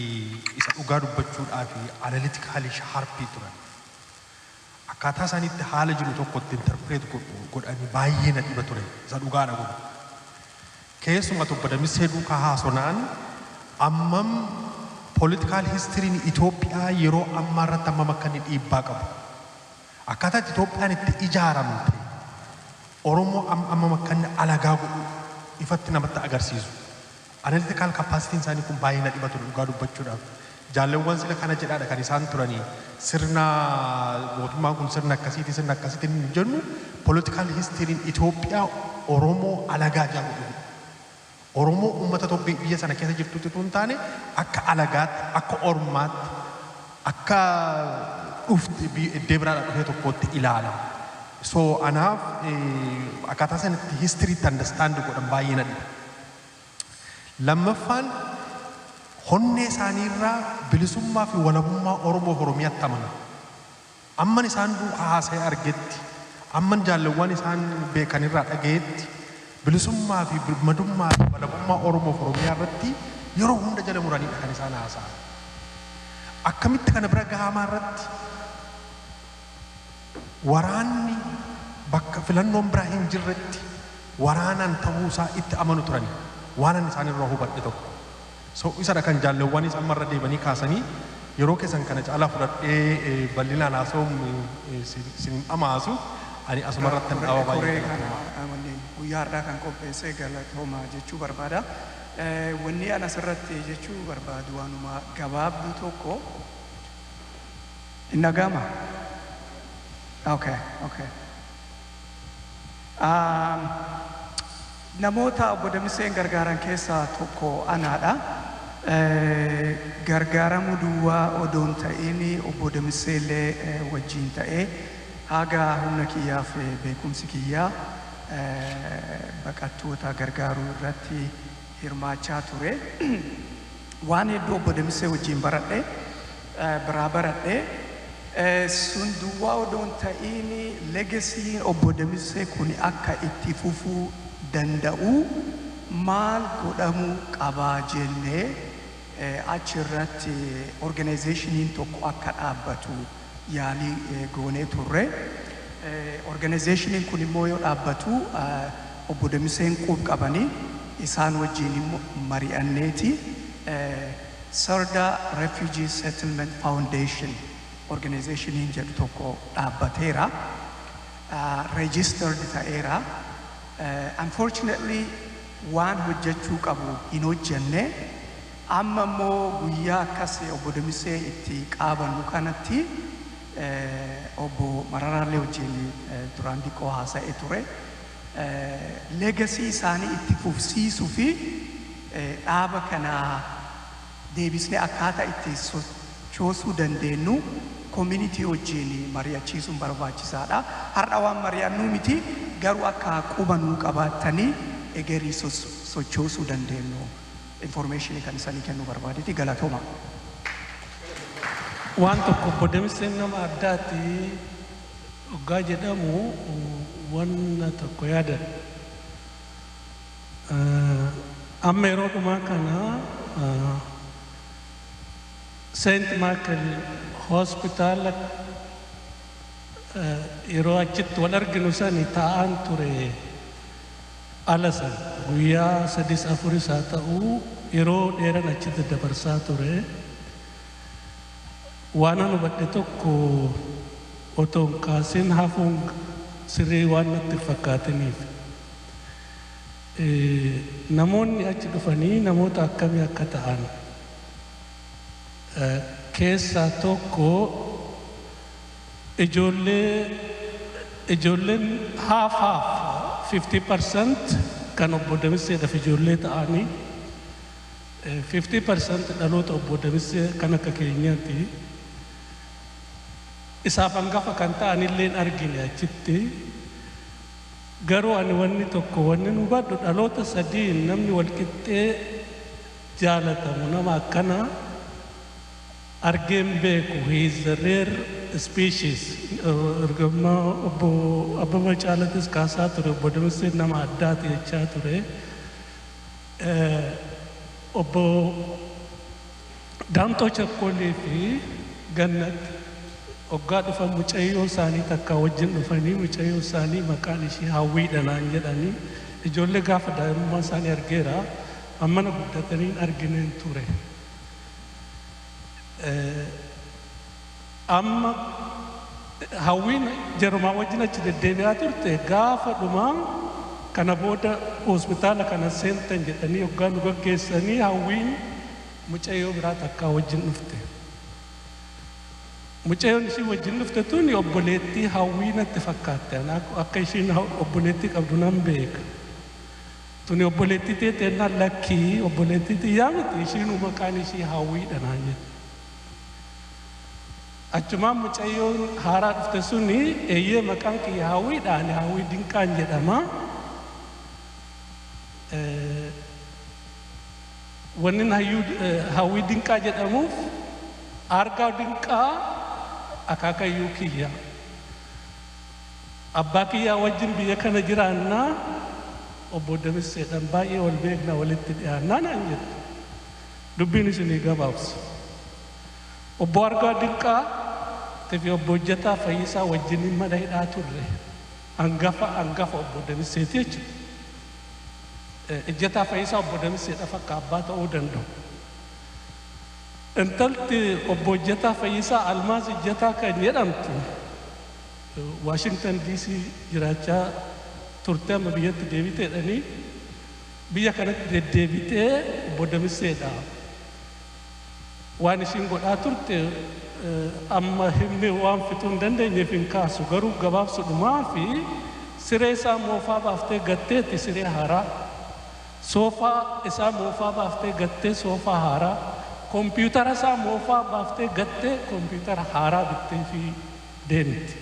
isa dhugaa dubbachuudhaa fi analytically sharp turan. Akkaataa isaaniitti haala jiru tokko itti interpret godhanii baay'ee na dhiba ture, isa dhugaadha kun. Keessumaa obbo Damisee duukaa haasonaan ammam political historyn Itoophiyaa yeroo ammaa irratti ammam akka inni dhiibbaa qabu. Akkaataa itti Itoophiyaan itti ijaaramte Oromoo ammam akka inni alagaa godhu ifatti namatti agarsiisu. Analytical capacityn isaanii kun baay'ee na dhiba ture dhugaa dubbachuudhaaf. Jaalleewwan sila kana jedhaadha kan isaan turanii, sirna mootummaan kun sirna akkasiiti, sirna akkasiiti hin jennu, political historyn Itoophiyaa Oromoo alagaa jaa godhu. Oromoo uummata tokko biyya sana keessa jirtutti utuu hin taane akka alagaatti, akka ormaatti, akka dhufte iddoo biraadhaa dhufee tokkotti ilaala. So anaaf akkaataa sanatti historytti understand godhan baay'ee na dhiba. Lammaffaan, honnee isaaniirraa bilisummaa fi walabummaa Oromoo fi Oromiyaatti amanu. Amman isaan duukaa haasa'ee argetti, amman jaalleewwan isaan beekanirraa dhagayetti, bilisummaa fi walabummaa Oromoo fi Oromiyaatti amanu. Bilisummaa fi birmadummaa fi walabummaa Oromoo fi Oromiyaa irratti yeroo hunda jala muranidha kan isaan haasa'an. Akkamitti kana bira gahamaa irratti waraanni bakka filannoon biraa hin jirretti waraanaan ta'uu isaa itti amanu turani. Waan ani isaan irraa hubadhe tokko. So isadha kan jaalleewwanis amma irra deebanii kaasanii. Yeroo keessan kana caalaa fudhadhee bal'inaan haasa'uun sin dhamaasu, ani asuma irratti hin dhaaba.
Koree
baay'ee.
Kana wanni guyyaa har'aa kan qopheesse galatooma jechuu barbaada. Wanni an asirratti jechuu barbaadu waanuma gabaabduu tokko. Hin dhaga'ama? Okay. Namoota obbo Damiseen gargaaran keessaa tokko anaadha. Gargaaramuu duwwaa odoon ta'in, obbo Damisee illee wajjin ta'ee haga humna kiyyaa fi beekumsi kiyyaa baqattoota gargaaruu irratti hirmaachaa ture. Waan hedduu obbo Damisee wajjin baradhe, biraa baradhe. Sun duwwaa odoon ta'in, legacyn obbo Damisee kun akka itti fufuu danda'u maal godhamuu qabaa jennee achirratti organizationiin tokko akka dhaabbatu yaalii goonee turre. Organizationiin kun immoo yoo dhaabbatu obbo Damiseen qub qabanii isaan wajjin immoo mari'anneeti Sarda Refugee Settlement Foundation organizationiin jedhu tokko dhaabbateera. Registered ta'eera. Unfortunately, waan hojjechuu qabu hin hojjenne. Amma immoo guyyaa akkas obbo Damisee itti qaabannu kanatti obbo Mararaallee wajjin duraan diqoo haasa'e ture. Legacy isaanii itti fufsiisuu fi dhaaba kana deebisnee akkaataa itti sochoosuu dandeenyu community wajjin mari'achiisuun barbaachisaadha. Har'a waan mari'annuu miti, garuu akka qubanuu qabaattanii egerii sochoosuu dandeenyu information kan isanii kennuu barbaadeeti. Galatooma.
Waan tokko, obbo Damiseen nama addaati hoggaa jedhamu wanna tokko yaadan. Amma yeroo dhumaa kana Saint Michael Hospitaala yeroo achitti wal arginu sani taa'aan ture. Ala san guyyaa sadis afuris haa ta'uu, yeroo dheeran achitti dabarsaa ture. Waan an hubadhe tokko otoo hin kaasin hafuun sirrii waan natti hin fakkaatiniif. Namoonni achi dhufanii namoota akkamii akka ta'an keessaa tokko ijoolleen half half, 50% kan obbo Damiseedhaaf ijoollee ta'anii, 50% dhaloota obbo Damisee kan akka keenyaati. Isaaf hangafa kan ta'an illee argine achitti. Garuu ani wanni tokko wanni nu hubadhu, dhaloota sadiin namni walqixxee jaalatamu nama akkana argeen beeku. He is a rare species. Ergammaa obbo Abbabaa Caalatis kaasaa ture, obbo Damiseen nama addaati jechaa ture. Obbo Daamxoo Chakkoolii fi Gannat hoggaa dhufan mucayyoo isaanii takka wajjin dhufanii, mucayyoo isaanii maqaan ishii Hawwiidha naan jedhanii. Ijoollee gaafa daa'imummaa isaanii argeera, ammana guddatanii hin argineen ture. Amma Hawwiin jarumaa wajjin achi deddeebi'aa turte. Gaafa dhumaa kana booda hospitaala kana seentan jedhanii hoggaa nu gaggeessanii, Hawwiin mucayyoo biraa takkaa wajjin dhufte. Mucayyoon ishii wajjin dhufte tuni obboleettii Hawwii natti fakkaatte. Akka ishiin obboleettii qabdu nan beeka. Tuni obboleettii teete jennaan, "Lakkii, obboleettii xiyyaa miti, ishiinuu maqaan ishii Hawwiidha," naan jette. Achumaan mucayyoon haaraa dhufte suni, "Eeyyee, maqaan kiyya Hawwiidha, ani Hawwii Dinqaan jedhama. Wanni Hawwii Dinqaa jedhamuuf Aargaa Dinqaa akaakayyuu kiyya. Abbaa kiyyaa wajjin biyya kana jiraannaa.
Obbo Damisseedhaan baay'ee wal beekna, walitti dhiyaannaa naan jettu. Dubbiin isinii gabaabsa. Obbo Argaa Dinqaa fi Obbo Hojjetaa Fayyisaa wajjiniin mana hidhaa turre. Hangafa Obbo Damisseeti jechuudha. Ejjetaa Fayyisaa Obbo Damisseedhaaf akka abbaa ta'uu danda'u. Intalti Obbo Hojjetaa Fayyisaa, Almaaz Ejjetaa kan jedhamtu, Washington DC jiraachaa turte, amma biyyatti deebiteedhanii biyya kanatti deddeebitee Obbo Damisseedha. Waan ishiin godhaa turte amma himni waan fixuu hin dandeenyeef hin kaasu, garuu gabaabsudhumaa fi siree isaa moofaa baaftee gatteetti siree haaraa, soofaa isaa moofaa baaftee gattee soofaa haaraa, kompiitara isaa moofaa baaftee gattee kompiitara haaraa bittee fi deemti.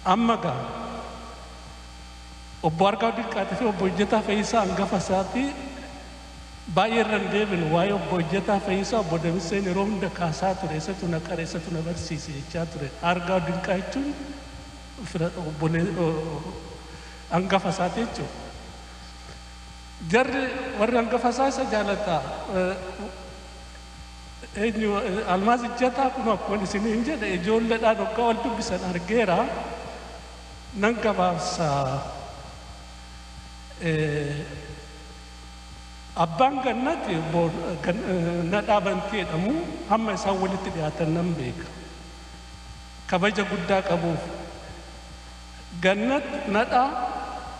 Amma gaa Obbo Argaa Dinqaatii fi Obbo Hojjetaa Fayyisaa hangafa isaatii baay'ee irra hin deebinu. Waa'ee Obbo Hojjetaa Fayyisaa Obbo Damisseen yeroo hunda kaasaa ture, isatu na qare, isatu na barsiise jechaa ture. Argaa Dinqaa jechuun fira obbolee hangafa isaati jechuudha. Jarri warri hangafa isaa isa jaalata. Eenyu, Almaaz Ijjataa kun akkuma isiniin jedhe ijoolleedhaan hoggaa wal dubbisan argeera. Nan gabaabsa. Abbaan Gannati Nadhaa Bantii jedhamu, hamma isaan walitti dhiyaatan nan beeka. Kabaja guddaa qabuuf. Gannat Nadhaa,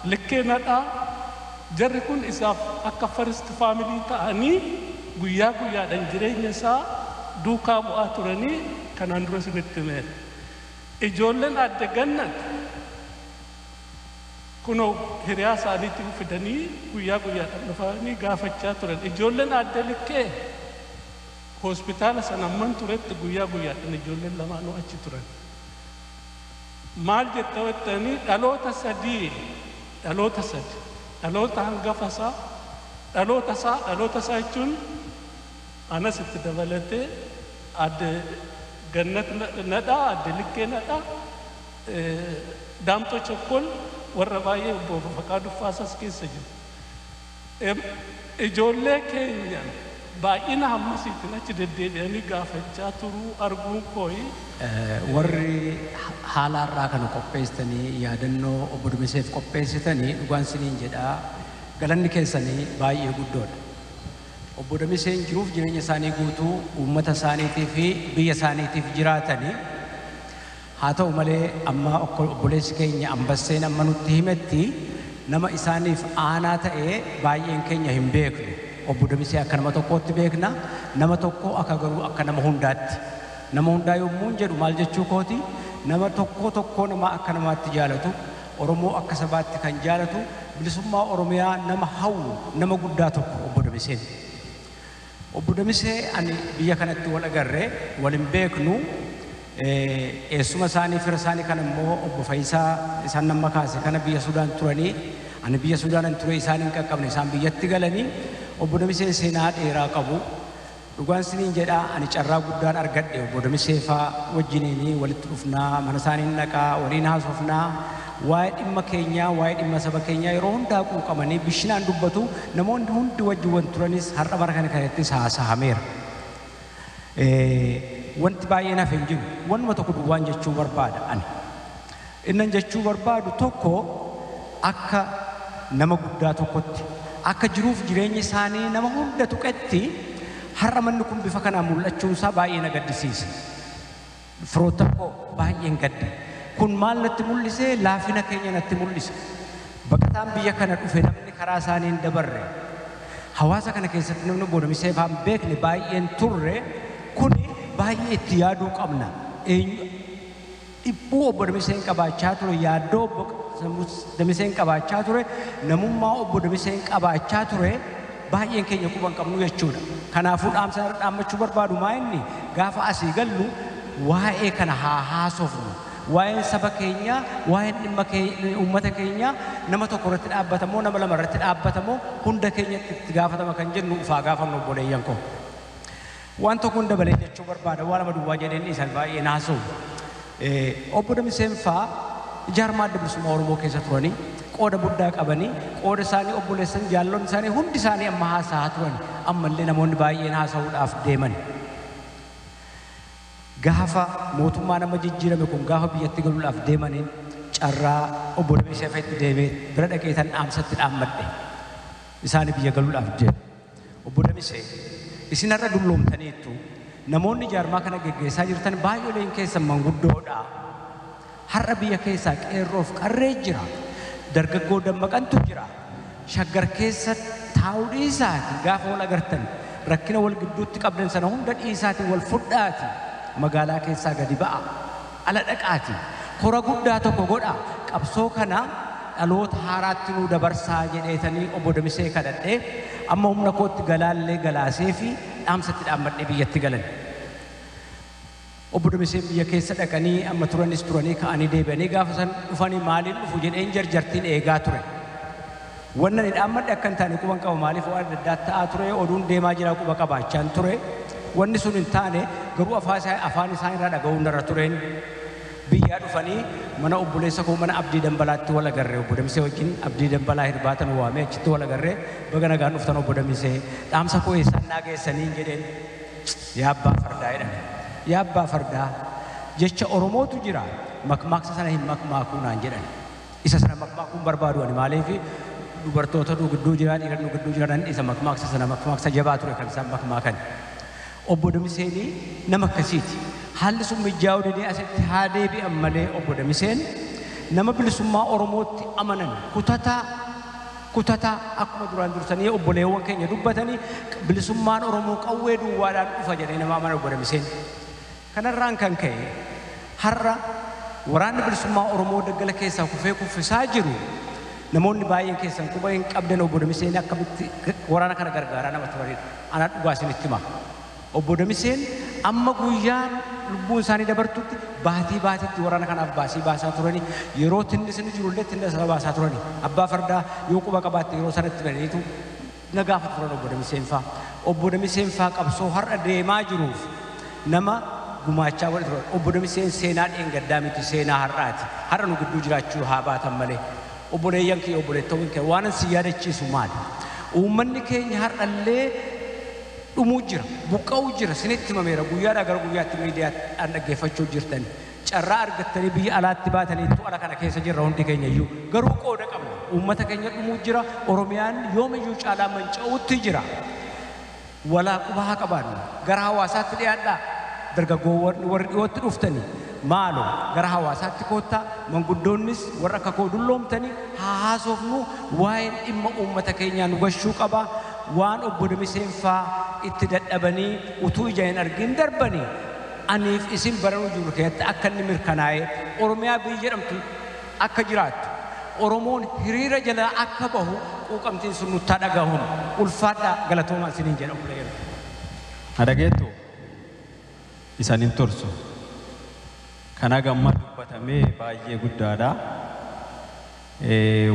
Likkee Nadhaa, jarri kun isaaf akka first family ta'anii guyyaa guyyaadhaan jireenya isaa duukaa bu'aa turanii kanaan dura isinitti himeera. Ijoolleen Aadde Gannat kunoo hiriyaa isaaniitti fidanii guyyaa guyyaadhaan dhufanii gaafachaa turan. Ijoolleen Aadde Likkee hospitaala sana amman turetti guyyaa guyyaadhaan ijoolleen lamaanuu achi turan. Maal jetta jettanii, dhaloota sadii, dhaloota sadi, dhaloota hangafa isaa, dhaloota isaa, dhaloota isaa jechuun anas itti dabalatee, Aadde Gannat Nadhaa, Aadde Likkee Nadhaa, Daamxoo Chokkol, warra baay'ee, Obbo Faqaaduu Faasas keessa jiru. Ijoollee keenya baay'ina hammasiitiin achi deddeebi'anii gaafachaa turuu arguun kooyi.
Warri haala har'aa kana qopheessitanii yaadannoo Obbo Damiseef qopheessitanii, dhugaan siniin jedhaa, galanni keessanii baay'ee guddoodha. Obbo Damiseen jiruuf jireenya isaanii guutuu uummata isaaniitii fi biyya isaaniitiif jiraatanii, haa ta'u malee amma obboleessi keenya Ambasseen amma nutti himetti nama isaaniif aanaa ta'e baay'een keenya hin beeknu. Obbo Damisee akka nama tokkootti beekna, nama tokko akka garuu akka nama hundaatti. Nama hundaa yommuu jedhu maal jechuu kooti? Nama tokko tokkoo nama akka namaatti jaalatu, Oromoo akka sabaatti kan jaalatu, bilisummaa Oromiyaa nama hawwu, nama guddaa tokko Obbo Damiseen. Obbo Damisee ani biyya kanatti wal agarre, wal hin beeknu. Eessuma isaanii, fira isaanii kan immoo Obbo Fayisaa isaan nama kaase kana biyya Sudaan turanii, ani biyya Sudaan ture, isaan hin qaqqabne, isaan biyyatti galanii. Obbo Damiseen seenaa dheeraa qabu. Dhugaan siniin jedhaa, ani carraa guddaan argadhe. Obbo Damisee faa wajjiniin walitti dhufnaa, mana isaaniin dhaqaa, waliin haasofnaa, waa'ee dhimma keenyaa, waa'ee dhimma saba keenyaa yeroo hundaa quuqamanii bishinaan dubbatu. Namoonni hundi wajjin wan turanis har'a bara kana kanattis haasahameera. Wanti baay'een hafe hin jiru. Wanuma tokko duwwaan jechuu barbaada ani. Innan jechuu barbaadu tokko, akka nama guddaa tokkotti, akka jiruuf jireenyi isaanii nama hunda tuqetti, har'a manni kun bifa kanaan mul'achuun isaa baay'ee na gaddisiise. Firoottan koo, baay'een gadde. Kun maal natti mul'ise? Laafina keenya natti mul'ise. Baqataan biyya kana dhufe, namni karaa isaanii hin dabarre, hawaasa kana keessatti namni Obbo Damisee fa'aa hin beekne baay'een turre. Kuni baay'ee itti yaaduu qabna. Dhiphuu Obbo Damiseen qabaachaa ture, yaaddoo Obbo Damiseen qabaachaa ture, namummaa Obbo Damiseen qabaachaa ture baay'een keenya quba hin qabnu jechuudha. Kanaafuu dhaamsa dhaammachuu barbaadu maa inni, gaafa asii gallu waa'ee kana haa haasofnu. Waa'een saba keenyaa, waa'een dhimma uummata keenyaa nama tokko irratti dhaabbatamoo, nama lama irratti dhaabbatamoo, hunda keenyatti itti gaafatama kan jennu ufaa gaafannu, obboleeyyan koo. Waan tokkoon dabalee jechuu barbaada, waa lama duwwaa jedheen dhiisan, baay'ee naasuu. Obbo Damiseen faa ijaarmaa Adda Bilisummaa Oromoo keessa turanii, Qooda guddaa qabanii, qooda isaanii obboleessan, jaallonni isaanii hundi isaanii amma haasa'aa turan, ammallee namoonni baay'een haasa'uudhaaf deeman. Gaafa mootummaan amma jijjiirame kun gaafa biyyatti galuudhaaf deemaniin carraa obbo Damisee fa'itti deemee bira dhaqee tan dhaamsatti dhaammadhe. Isaani biyya galuudhaaf deemu. Obbo Damisee, isin har'a dulloomtaniittu, namoonni jaarmaa kana geggeessaa jirtan baay'oleen keessan manguddoodha. Har'a biyya keessaa qeerroof qarree jira. Dargaggoo dammaqantu jira. Shaggar keessa taa'uu dhiisaati gaafa wal agartan rakkina wal gidduutti qabdan sana hunda dhiisaati wal fudhaati magaalaa keessaa gadi ba'a. Ala dhaqaati. Kora guddaa tokko godha. Qabsoo kana dhaloota haaraatti nuu dabarsaa jedheetanii obbo Damisee kadhadhee amma humna kootti galaallee galaaseefi dhaamsa itti dhaammadhee biyyatti galan. Obbo Damiseen biyya keessa dhaqanii amma turanis turanii ka'anii deebi'anii gaafa san dhufanii maaliin dhufu jedheen jarjartiin eegaa ture. Wanna ani dhaammadhe akka hin taane quban qaba, maaliif waan adda addaa ta'aa ture, oduun deemaa jira quba qabaachaan ture. Wanni sun hin taane, garuu afaan isaan irraa dhaga'uun narra tureen. Biyyaa dhufanii mana obboleessa koo, mana Abdii Dambalaatti wal agarre obbo Damisee wajjin. Abdii Dambalaa hirbaata nu waamee achitti wal agarre. Baga nagaan dhuftan obbo Damisee, dhaamsa koo eessaan naa geessaniin jedheen. Yaa abbaa fardaa jedhan. Yaa abbaa fardaa, jecha Oromootu jira, makmaaksa sana hin makmaakuu naan jedhan. Isa sana makmaakuu hin barbaadu ani, maaliif dubartoota nu gidduu jira, dhiira nu gidduu jira, nan dhiisa makmaaksa sana, makmaaksa jabaa ture kan isaan makmaakan. Obbo Damiseenii nama akkasiiti. Haalli sun mijjaa'uu didee asitti haa deebi'an malee obbo Damiseen nama bilisummaa Oromootti amanan, kutataa, kutataa, akkuma duraan dursanii obboleewwan keenya dubbatanii, bilisummaan Oromoo qawwee duwwaadhaan dhufa jedhee nama amana obbo Damiseen. Kanarraan kan ka'e har'a waraanni bilisummaa Oromoo daggala keessaa kufee kuffisaa jiru, namoonni baay'een keessan quba hin qabdan, obbo Damiseen akkamitti waraana kana gargaaraa nama turanidha. Ana dhugaa isinitti hima. Obbo Damiseen amma guyyaa lubbuun isaanii dabartutti baatii baatiitti waraana kanaaf baasii baasaa turani. Yeroo tinnisni jirullee tinnisa baasaa turani. Abbaa fardaa, yoo quba qabaatte, yeroo sanatti bananiitu na gaafatu turan obbo Damiseen faa. Obbo Damiseen faa qabsoo har'a deemaa jiruuf nama gumaachaa godhe turan. Obbo Damiseen seenaa dheengaddaa miti, seenaa har'aati. Har'a nu gidduu jiraachuu haa baatan malee. Obboleeyyan kiyya, obboleettowwan kiyya, waanan si yaadachiisu maali? Uummanni keenya har'allee dhumuu jira, buqqa'uu jira, isinitti himameera, guyyaadhaa gara guyyaatti miidiyaadhaan dhaggeeffachuu jirtani. Carraa argattanii biyya alaatti baataniittu, ala kana keessa jirra hundi keenya iyyuu. Garuu qooda qabna. Uummata keenya dhumuu jira, Oromiyaan yoomiyyuu caalaa manca'uutti jira. Walaa quba haa qabaannu. Gara hawaasaatti dhiyaadhaa. Dargaggoowwan warri dhiyootti dhuftani maaloo gara hawaasaatti koottaa, manguddoonnis warra akka koo dulloomtani haa haasofnu, waa'een dhimma uummata keenyaa nu gashuu qaba. Waan obbo Damiseen faa itti dadhabanii utuu ija hin argin darbani aniif isin baranuu jiru keessatti akka inni mirkanaa'ee Oromiyaa biyyi jedhamtu akka jiraattu, Oromoon hiriira jalaa akka bahu quuqamtiin sun nutti haa dhagahamu. Ulfaadhaa, galatoomaa isiniin jedha obboleeyyan.
Na dhageettuu? Isan hin tursu. Kan haga ammaa dubbatamee baay'ee guddaadha.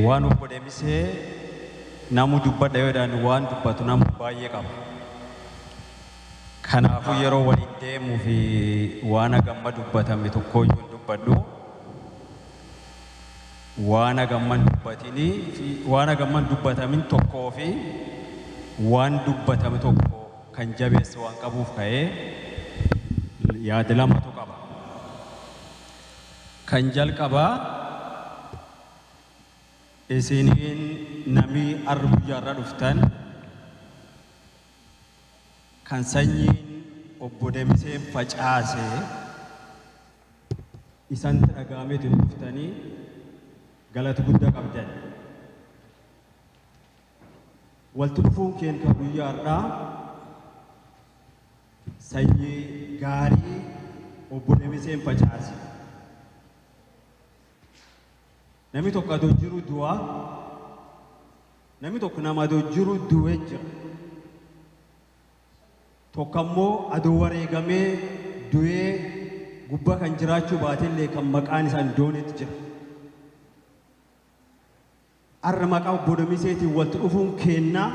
Waan obbo Demisee namu dubbadha yoo jedhan waan dubbatu namu baay'ee qaba. Kanaafuu yeroo waliin deemuu fi waan haga amma dubbatame tokkooyyuu hin dubbadhu. Waan haga amma hin dubbatinii fi waan haga amma hin dubbatamin tokkoo fi waan dubbatame tokko kan jabeesse waan qabuuf ka'ee yaada lamatu qaba. Kan jalqabaa, isiniin namii arra guyyaa irra dhuftan kan sanyiin obbo Demiseen facaase isanti dhaga'ameetu hin dhuftanii, galata guddaa qabdan. Walti dhufuun keen ka guyyaa har'aa sanyii gaarii obbo Demiseen facaase. Namni tokko adoo jiru du'a, namni tokko nama adoo jiru du'e jira. Tokko ammoo adoo wareegamee du'ee gubbaa kan jiraachuu baatellee kan maqaan isaa hin doonetti jira. Arra maqaa obbo Damiseetiin walitti dhufuun keennaa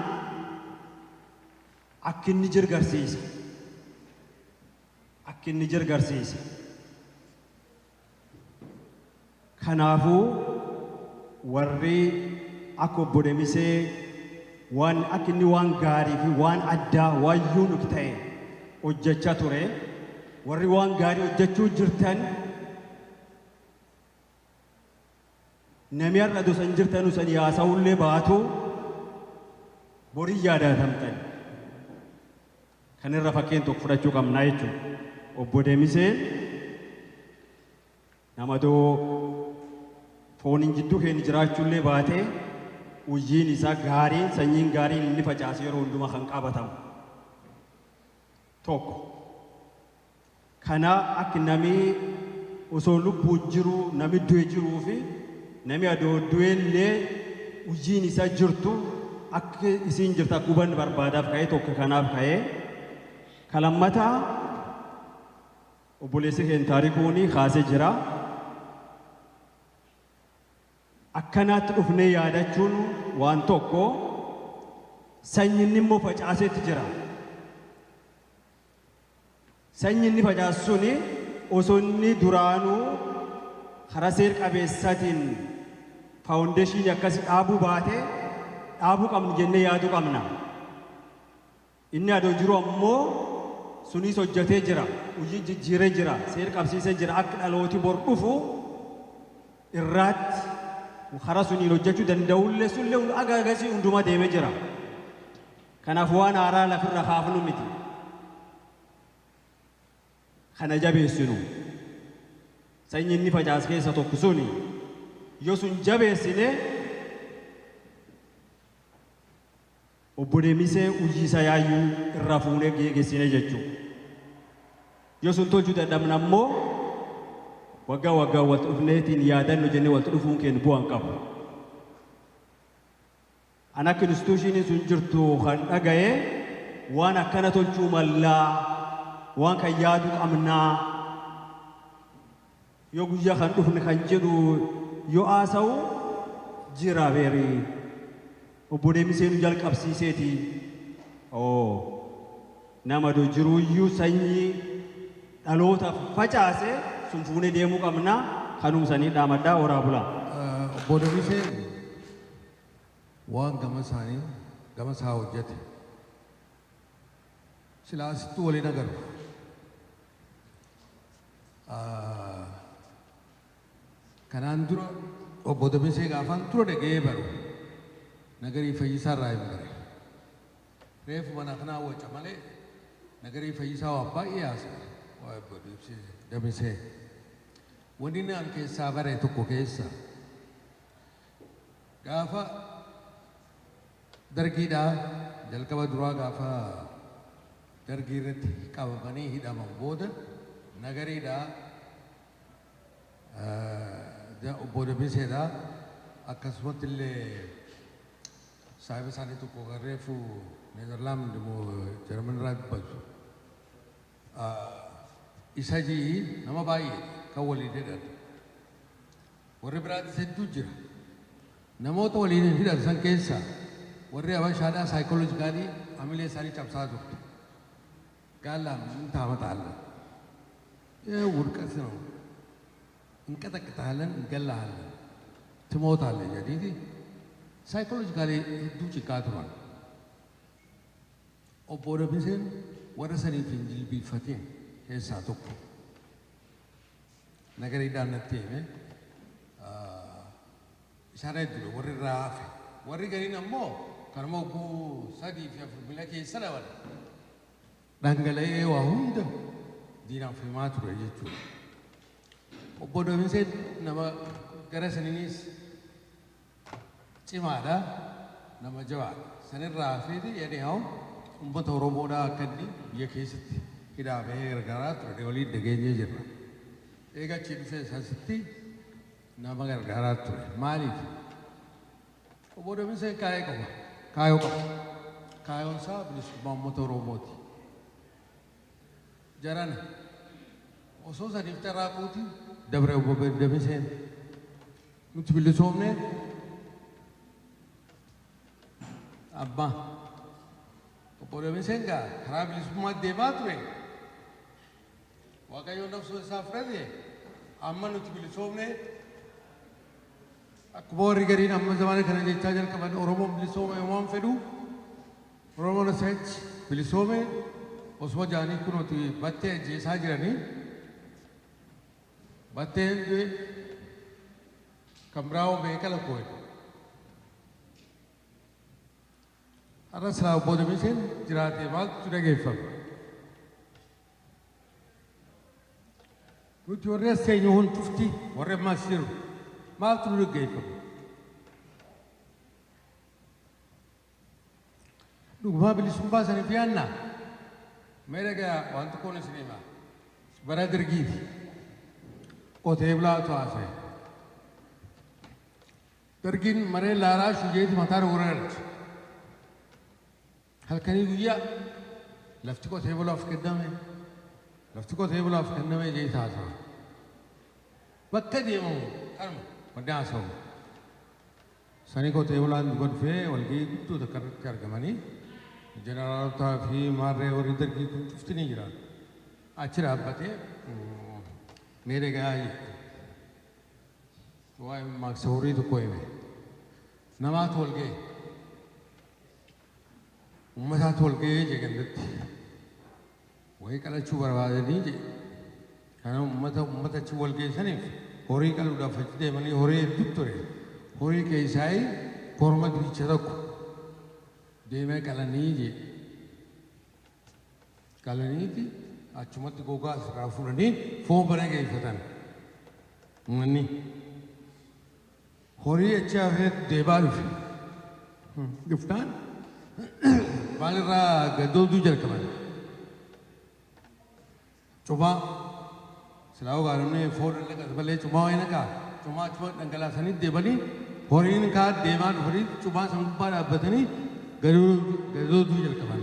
akka inni jiru garsiisa. Akka inni jiru garsiisa. Kanaafuu Warri akka obbo Damisee waan akka inni waan gaarii fi waan addaa waan unique ta'e hojjechaa ture. Warri waan gaarii hojjechuu jirtan, namni har'a dosan jirtanu san yaasa'ullee baatu, borii yaadatamtan. Kan irra fakkeen tokko fudhachuu qabnaa jechuudha. Obbo Demiseen nama doo fooniin jidduu keenya jiraachuullee baatee, hojiin isaa gaariin, sanyiin gaariin inni facaase yeroo hundumaa kan qabatamu. Tokko. Kana akka namni osoo lubbuun jiru, nami du'e jiruu fi nami adoo du'ellee hojiin isaa jirtu akka isiin jirtu akka hubannu barbaadaaf ka'ee, tokko kanaaf ka'ee. Kalammataa, obboleessi keenya Taarikuun kaasee jira. Akkanaatti dhufnee yaadachuun waan tokko, sanyinni immoo facaaseetti jira. Sanyi inni facaasu suni osoo inni duraanuu karaa seer qabeessaatiin foundation akkasii dhaabuu baate, dhaabuu qabnu jennee yaaduu qabna. Inni adoo jiru ammoo sunis hojjetee jira, hojii jijjiiree jira, seer qabsiisee jira, akka dhalooti bor dhufu irraatti karaa suniin hojjechuu danda'ullee sullee agasii hundumaa deemee jira. Kanaaf waan haaraa lafirra kaafnu miti. Kana jabeessinu. Sanyi inni facaase keessa tokko suni yoo sun jabeessine, obbo Deemisee hojii isaa yaayyuu irraa fuunee geegessine jechuudha. Yoo sun tolchuu dadhabna ammoo, waggaa waggaa walitti dhufneetiin yaadannu jennee walitti dhufuun keenya bu'aa hin qabu. An akka institutioniin sun jirtu kan dhaga'e, waan akkana tolchuu mallaa, waan kan yaaduu qabnaa, yoo guyyaa kan dhufne kan jedhu yoo haasa'u jira beerii obbo Deemisee nu jalqabsiiseeti. Oo, nama do jiruuyyuu sanyii dhalootaaf facaase sun fuunee deemuu qabna. Kanumsanii dhaamadhaa, horaa bulaa.
Obbo Damiseen waan gama isaanii gama isaa hojjete silaa asittuu waliin agarru. Kanaan dura obbo Damisee gaafaan dura dhaga'ee baru Nagarii Fayyisaa irraa hin bare. Reefu mana kanaa waca malee Nagarii Fayyisaa waan baay'ee haasa'e waa'ee obbo Damisee. Wanni inni an keessaa bare tokko keessa, gaafa dargiidhaa jalqaba duraa, gaafa dargii irratti qabamanii hidhaman booda, Nagariidhaa, obbo Damiseedhaa, akkasumatti illee saahiba isaanii tokko kan reefu Neezerlaand moo Jarman irraa dubbatu isa ji'i, nama baay'ee kan waliin hidhan. Warri biraatis hedduu jira. Namoota waliin hidhan san keessa warri Habashaadhaa psychologically hamilee isaanii cabsaa turte. Gaallaan ምን ታመጣለህ? ይህ ውድቀት ነው። እንቀጠቅጥሃለን፣ እንገላሃለን፣ ትሞታለህ jedhiiti psychologically hedduu ciqqaa turan. Obbo Damiseen warra saniif hin jilbiiffatin keessaa tokko. Nagariidhaan natti hime. Isaan hedduudha warri irraa hafe. Warri gariin ammoo kanuma hogguu 3 fi 4 mila keessa dhaban. Dhangala'ee waa hunda diinaaf himaa ture jechuudha. Obbo Damiseen nama gara saniinis cimaadha. Nama jabaadha. Sanirraa hafeeti anyhow uummata Oromoodhaa akka inni biyya keessatti hidhaa bahee gargaaraa ture waliin dhageenyee jirra. Eega achii dhufee asitti nama gargaaraa ture. Maaliif? Obbo Damiseen kaayee qaba. Kaayoo qaba. Kaayoon isaa bilisummaa uummata Oromooti. Jarana osoo saniif carraaquuti dabre obbo Damiseen. Nuti bilisoomnee abbaa obbo Damiseen gaa karaa bilisummaa deemaa ture. Waaqayyoon nafsoo isaa fudhate, amma nuti bilisoomnee Akkuma warri gariin amma zamana kana jechaa jalqaban, Oromoon bilisoome waan fedhu, Oromoon asii achi bilisoome osuma jaanii kunooti battee ajjeesaa jiranii. Batteen du'e, kan biraa hoo meeqa lakkoofne. Har'a silaa obbo Damiseen jiraate maaltu dhageeffama? Nuti warri as teenyu hun cufti, warri amma as jiru, maaltu nu dhaggeeffama? Dhugumaa bilisummaa saniif yaannaa? Mee dhagayaa, waan tokkoon isin hima. Bara Dargiiti. Qotee bulaatu haasa'e. Dargiin maree laaraa shujeeti mataa nu garagalche. Halkanii guyyaa lafti qotee bulaaf kenname, lafti qotee bulaaf kenname jee haasa'a. Bakka deemamu kanuma wanni haasawu. Sanii qotee bulaan duba dhufee walgahii guddoo takka irratti argamanii, jeneraalotaa fi maarree warri Dargii kun cufti ni jira. Achi dhaabbatee, mee dhagayaa jedhe. Waa'ee mammaaksa horii tokko hime. Namaatu wal gahe. Ummataatu wal gahee jee gandatti. Wayii qalachuu barbaadanii jee. Kana ummata achi wal geessaniif horii qaluudhaaf achi deemanii, horii hedduu ture. Horii keessaayii korma dibicha tokko deemee qalanii jee. Qalaniiti achumatti gogaa asirraa fuudhanii foon bana geeffatan. Uummanni horii achi hafee deebaa dhufe. Dhufnaan maalirraa gadooduu jalqaban. Cumaa silaa ogaa namni foon dhaqas malee cumaa wayii naqaa, cumaa achuma dhangalaasanii deemanii, horiin kaa deemaa dhufanii cumaa san gubbaa dhaabbatanii gadooduu jalqaban.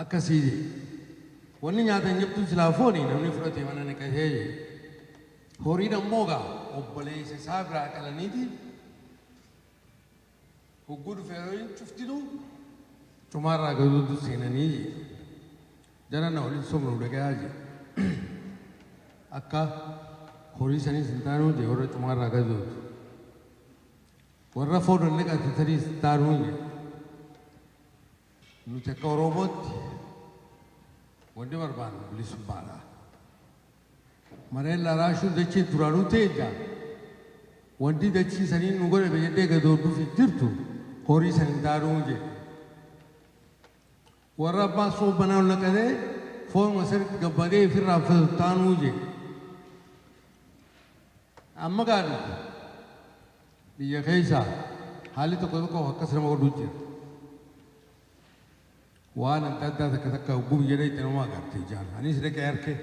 Akkasii jee. Wanni nyaatan jirtu silaa fooni namni fudhatee mana naqatee jee. Horiin ammoo gaa obboleessa isaa biraa qalaniiti hogguu dhufe horiin cuftinuu cumaarraa gadooduu seenanii jee. Jara na waliin sobnu dhagayaa jee. Akka horii saniis hin taanuu jee, warra cumaarraa gadoodu. Warra foon ol naqate saniis hin taanuu jee. Nuti akka Oromootti wanni barbaannu bilisummaadha. Mareen laraashuun dachee duraanuu teenya, wanti dachii saniin nu godhame jennee gadoodduuf hin jirtu, horii san hin taanuu jee. Warra abbaan foon manaa ol naqatee foonuma sanitti gammadee ofirraa uffatu taanuu jee. Amma gaa nuti biyya keessaa haalli tokko tokko akkas nama godhuu jira. Waan adda addaa takka takka hogguu biyya dhayxe nama agarte ijaan. Anis dhaqee arke.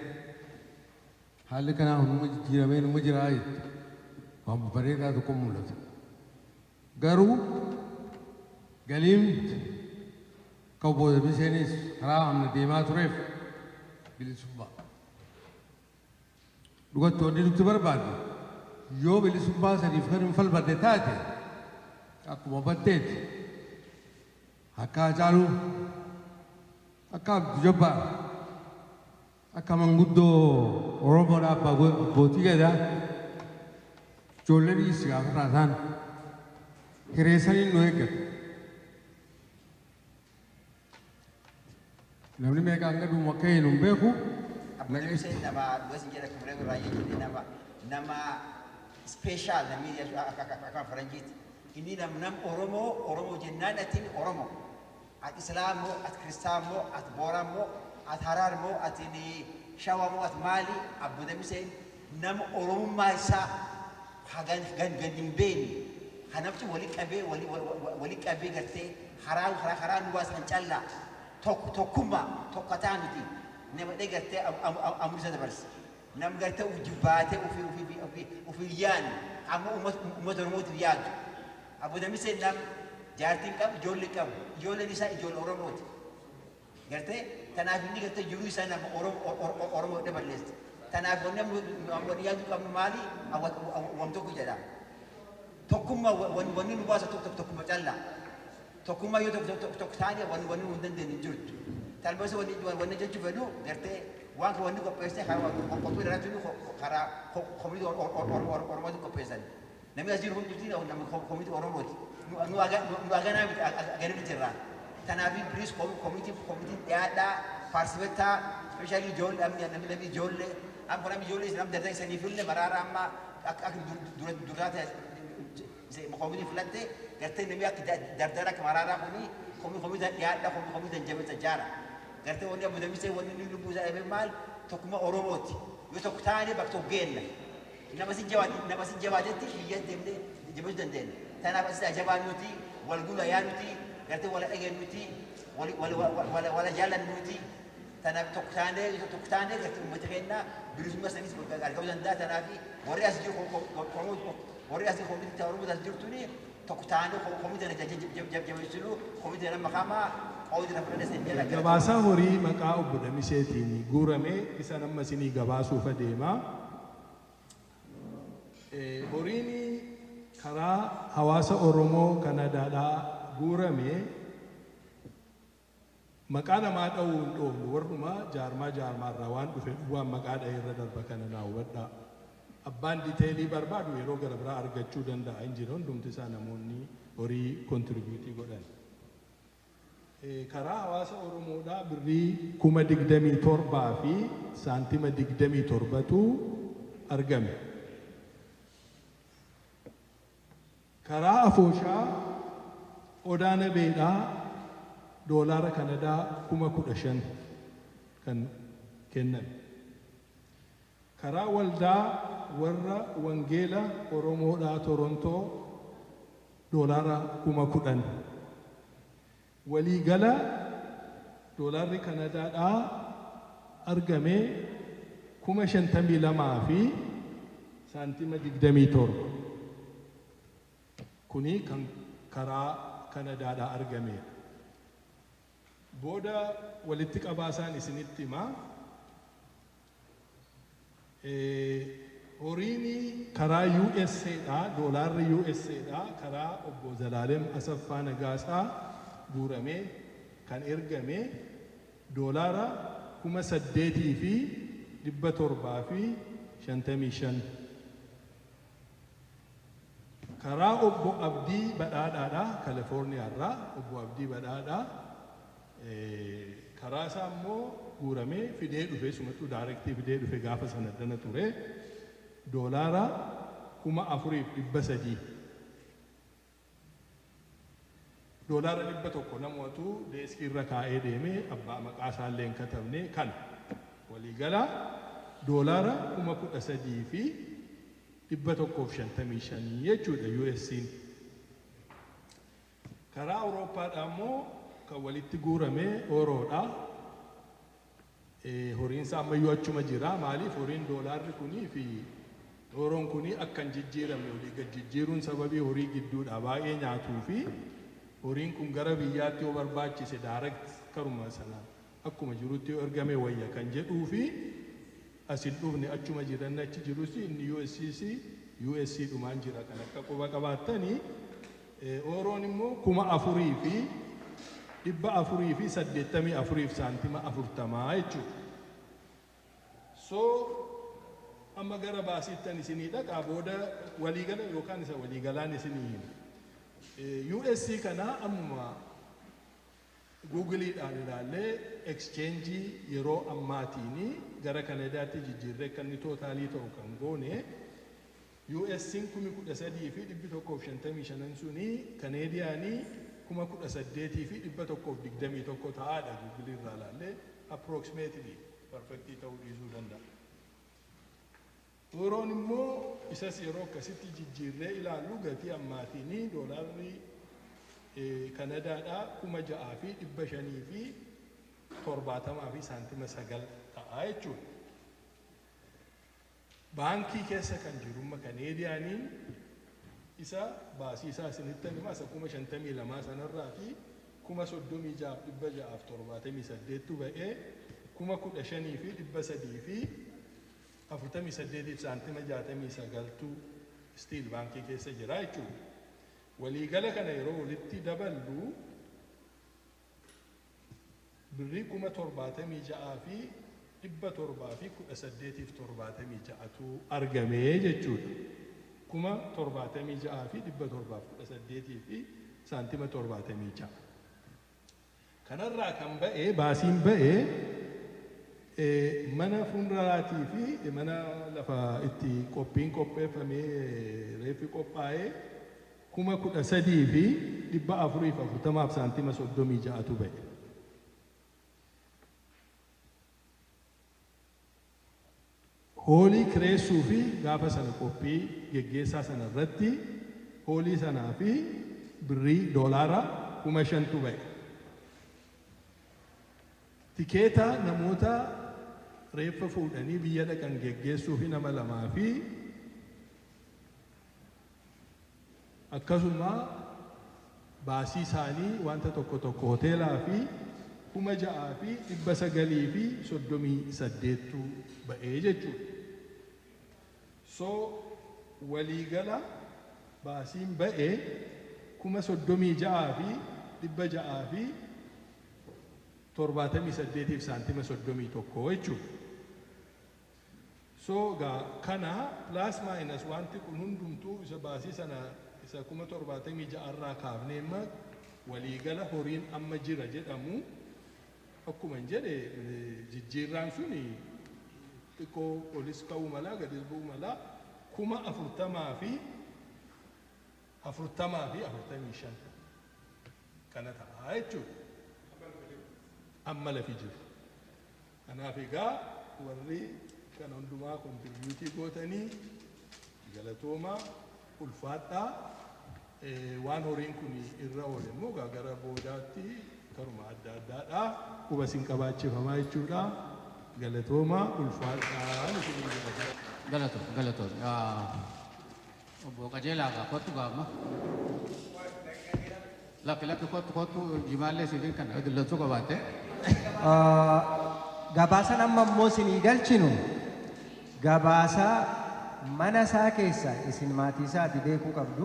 Haalli kanaa hunduma jijjiiramee numa jiraa jette. Waan bareedaa tokko mul'ata. Garuu galiin kan obbo Damiseenis karaa amna deemaa tureef bilisummaa. Dhugatti wanni nuti barbaannu, yoo bilisummaa saniif kan hin falmanne taate, akkuma Batteeti, akka Hacaaluu, akka Abdu Jabbaar, akka manguddoo Oromoodhaa abbootii Gadaa, ijoollee dhiisi gaafa isaan hireessanii nu eeggatu. Namni meeqa hanga dhumu akka eenyu hin beeku.
Abbo Damiseen nama dhuga sin jedha, akkuma reefu raayyaa jedhe, nama special namni akka faranjiitti. Inni nam Oromoo, Oromoo jennaan atiin Oromoo. Ati Islaam moo, ati Kiristaan moo, ati Booran moo, ati Harar moo, ati Shawa moo, ati maali, Abbo Damiseen nama Oromummaa isaa hagan gan gan hin beekne, kanafti wali qabee gartee karaa nu baasan callaa tokko tokkummaa tokkotaa miti nama dhee gartee amurisa dabarse. Nam gartee uf jibbaatee ufi yaadne, ammoo uummata Oromootiif yaadu. Abbo Damiseen nam jaartiin qabu, ijoollee qabu, ijoolleen isaa ijoollee Oromooti. Gartee tanaaf inni gartee jiruu isaa nama Oromoo daballeesse. Tanaaf wanni yaaduu qabnu maali? Wam tokko jedha. Tokkummaa wanni nu baasa tokko tokkuma callaa. Tokkummaa yoo tokko tokko taane wanni nu hin dandeenye hin jirtu. Talbasa wanni jechuu fedhu gartee Waan wanni qopheessee karaa qophii irratti karaa community Oromooti qopheessan. Namni as jiru hundumti nama community Oromooti. Nu aganaa miti, aganaa jirra. Kanaaf please, community dhiyaadhaa, participate, especially ijoollee, namni namni ijoollee amma namni ijoollee namni dardan isaniifillee maraara amma akka akka duraa ta'e community filatte gartee namni akka dardara akka maraaraa kuni community dhiyaadhaa, community jabeessa jaara. Gartee wanni Abu Damisee, wanni inni lubbuu isaa dhabe maal? Tokkummaa Oromooti. Yoo tokko taane bakka tokko geenna. Nama si jabaatetti biyya deemnee jabeessuu dandeenya. Kanaaf asii jabaa nuti wal gula yaa nuti gartee wal dhageen nuti wal jaalan nuti. Tanaaf tokko taanee gartee uummata keenya bilisummaa sanis argamuu danda'a. Kanaaf warri as jiru, warri as community Oromoo as jirtuni, tokko taanee community jabeessinu, community nama kamaa.
Gabaasaa horii maqaa obbo Damiseetiin guurame isa amma isinii gabaasuuf adeema. Horiin karaa hawaasa Oromoo Kanadaadhaa guurame maqaa namaa dha'uu hin dhoofnu, warruma jaarmaa jaarmaarraa waan dhufe waan maqaa dha'e irra darba, kana naa hubadhaa. Abbaan detail barbaadu yeroo gara biraa argachuu danda'a, hin jiru hundumti isaa namoonni horii contribute godhan. Karaa hawaasa Oromoodhaa birrii 27,000.27tu argame. Karaa afooshaa Odaa Nabeedhaa doolaara Kanadaa 15,000 kan kenname. Karaa waldaa warra Wangeela Oromoodhaa Torontoo doolaara 10,000. Waliigala doolaarri Kanadaadhaa argame 52,000.27. Kuni kan karaa Kanadaadhaa argamedha. Booda walitti qabaasaan isinitti himaa. Horiin karaa USAdha, doolaarri USAdha, karaa obbo Zalaalem Asaffaa Nagaasaa guuramee kan ergame doolaara 8,755. Karaa obbo Abdii Badhaadhaadha, Kalifoorniyaarraa obbo Abdii Badhaadhaa karaa isaa immoo guuramee fidee dhufe, sumattuu direct fidee dhufe, gaafa sana dana ture, doolaara 4,300. Doolaara 100 namootatu desk irra kaa'ee deemee, abbaa maqaa isaallee hin katabne. Kana waliigala doolaara 13,155 jechuudha US'n. Karaa Awurooppaadhaa immoo kan walitti guurame Ooroodha. Horiin isaa ammayyuu achuma jira. Maaliif horiin doolaarri kunii fi ooroon kunii akka hin jijjiiramne, olii gad jijjiiruun sababii horii gidduudha baay'ee nyaatuu fi horiin kun gara biyyaatti yoo barbaachise direct karuma sana akkuma jirutti yoo ergame wayya kan jedhuu fi as hin dhufne, achuma jiran, achi jirus inni USCC USC dhumaan jira, kan akka quba qabaattanii. Ooroon immoo 4,484.40 jechuudha. So amma gara baasiittan isinii dhaqaa, booda waliigala yookaan isa waliigalaan isinii hima. USC kana ammuma Googleiidhaan ilaallee exchange yeroo ammaatiin gara Kanadaatti jijjiirree akka inni total ta'u kan goone, USC'n 13,155 suni Kaneediyaanii 18,121 ta'aadha. Google irraa ilaallee approximately, perfect ta'uu dhiisuu danda'a. Euroon immoo isas yeroo akkasitti jijjiirree ilaallu gatii ammaatiin doolaarri Kanadaadhaa 6,570.09 ta'a jechuudha. Baankii keessa kan jirumma Kaneediyaaniin isa baasii isaa isinitti hima, isa 52,000 sanarraa fi 36,678tu ba'ee 15,348.69tu still baankii keessa jira jechuudha. Waliigala kana yeroo walitti daballu birrii 76,000 fi 718f 76tu argamee jechuudha. 76,718 fi saantima 76. Kanarraa kan ba'e, baasiin ba'e, mana funeralaatii fi mana lafa itti qophiin qopheeffamee reeffi qophaa'ee 13,440f saantima 36tu ba'e. Hallii kireessuu fi gaafa sana qophii geggeessaa sana irratti hallii sanaa fi birrii doolaara 5,000tu ba'e. Tikeeta namoota reeffa fuudhanii biyya dhaqan geggeessuu fi nama lamaa fi akkasuma baasii isaanii wanta tokko tokko hoteelaa fi 6,938tu ba'ee jechuudha. So waliigala baasiin ba'ee 36,678f saantima 31 jechuudha. So gaa kana plus minus wanti kun hundumtuu isa baasii sana isa 76,000rraa kaafnee amma waliigala horiin amma jira jedhamu, akkuma hin jedhe, jijjiirraan suni xiqqoo olis ka'uu malaa, gadis bu'uu malaa, 40,040 fi 45 kana ta'a jechuudha. Amma lafi jiru. Kanaaf egaa warri kana hundumaa contribute gootanii galatoomaa, ulfaadhaa. Waan horiin kun irra oole immoo gara boodaatti karuma adda addaadhaa quba isin qabaachifamaa jechuudha. Galatoomaa, ulfaadhaa isin jedha.
Galatoom, galatoom. Obbo Qajeelaa gaa kottu gaama. Lakki, lakki, kottu, kottu, jimaallee siifin kana dullachuu qabaatte.
Gabaasan amma immoo isinii galchinu gabaasa mana isaa keessa, isin maatii isaati beekuu qabdu.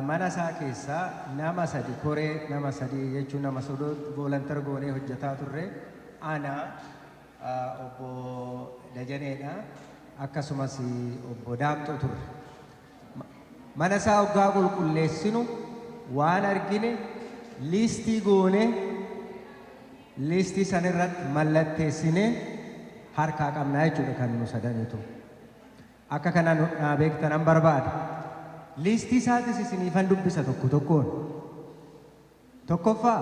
Mana isaa keessa nama sadi, koree nama sadi jechuun nama sodoo volunteer goonee hojjetaa turre, ana, obbo Dajaneedha, akkasumas obbo Daamxoo turre. Mana isaa hoggaa qulqulleessinu waan argine listii goone, listii san irratti mallatteessinee harkaa qabnaa jechuudha kan nu sadanitu. Akka kana naa beektanan barbaada. Listii isaatis isiniifan dubbisa tokko tokkoon. Tokkoffaa,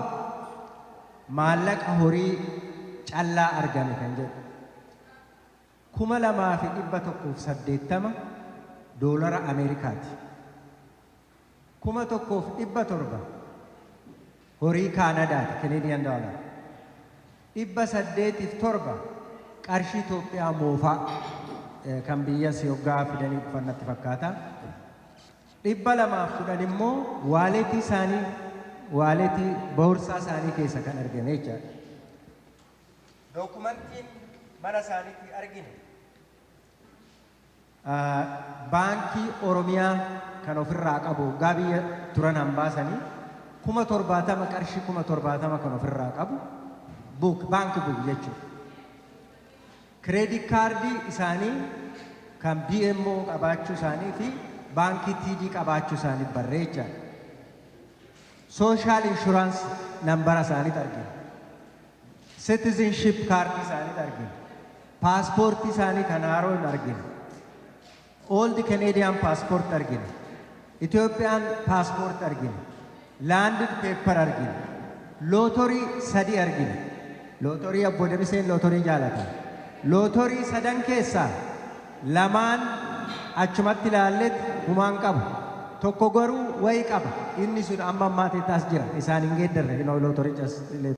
maallaqa horii callaa argame kan jedhu. 2,180 doolara Ameerikaati. 1,700 horii Kaanadaati, Canadian dollar. 807 qarshii Itoophiyaa moofaa kan biyyas yoggaa fidanii dhufan natti fakkaata. 210 immoo walletii isaanii, walletii boorsaa isaanii keessa kan argame jechaadha. Dookumantiin mana isaaniitti argine baankii Oromiyaa kan ofirraa qabu, waggaa biyya turan hambaasanii 70,000, qarshii 70,000 kan ofirraa qabu, book, bank book jechuudha. Credit cardii isaanii kan BMO qabaachuu isaanii fi baankii TD qabaachuu isaanii barreechaadha. Social insurance numbera isaaniitu argina. Citizenship cardii isaaniitu argina. Paaspoortii isaanii kan haaroo hin argina. Old Canadian passport argina. Ethiopian passport argina. Landed paper argina. Lootorii sadi argina. Lootorii, obbo Damiseen lootorii jaalata. Lootorii sadan keessaa lamaan achumatti ilaalletti humaan qabu. Tokko garuu wayi qaba. Inni sun amma ammaatti as jira. Isaan hin geeddarre lootorichas illee.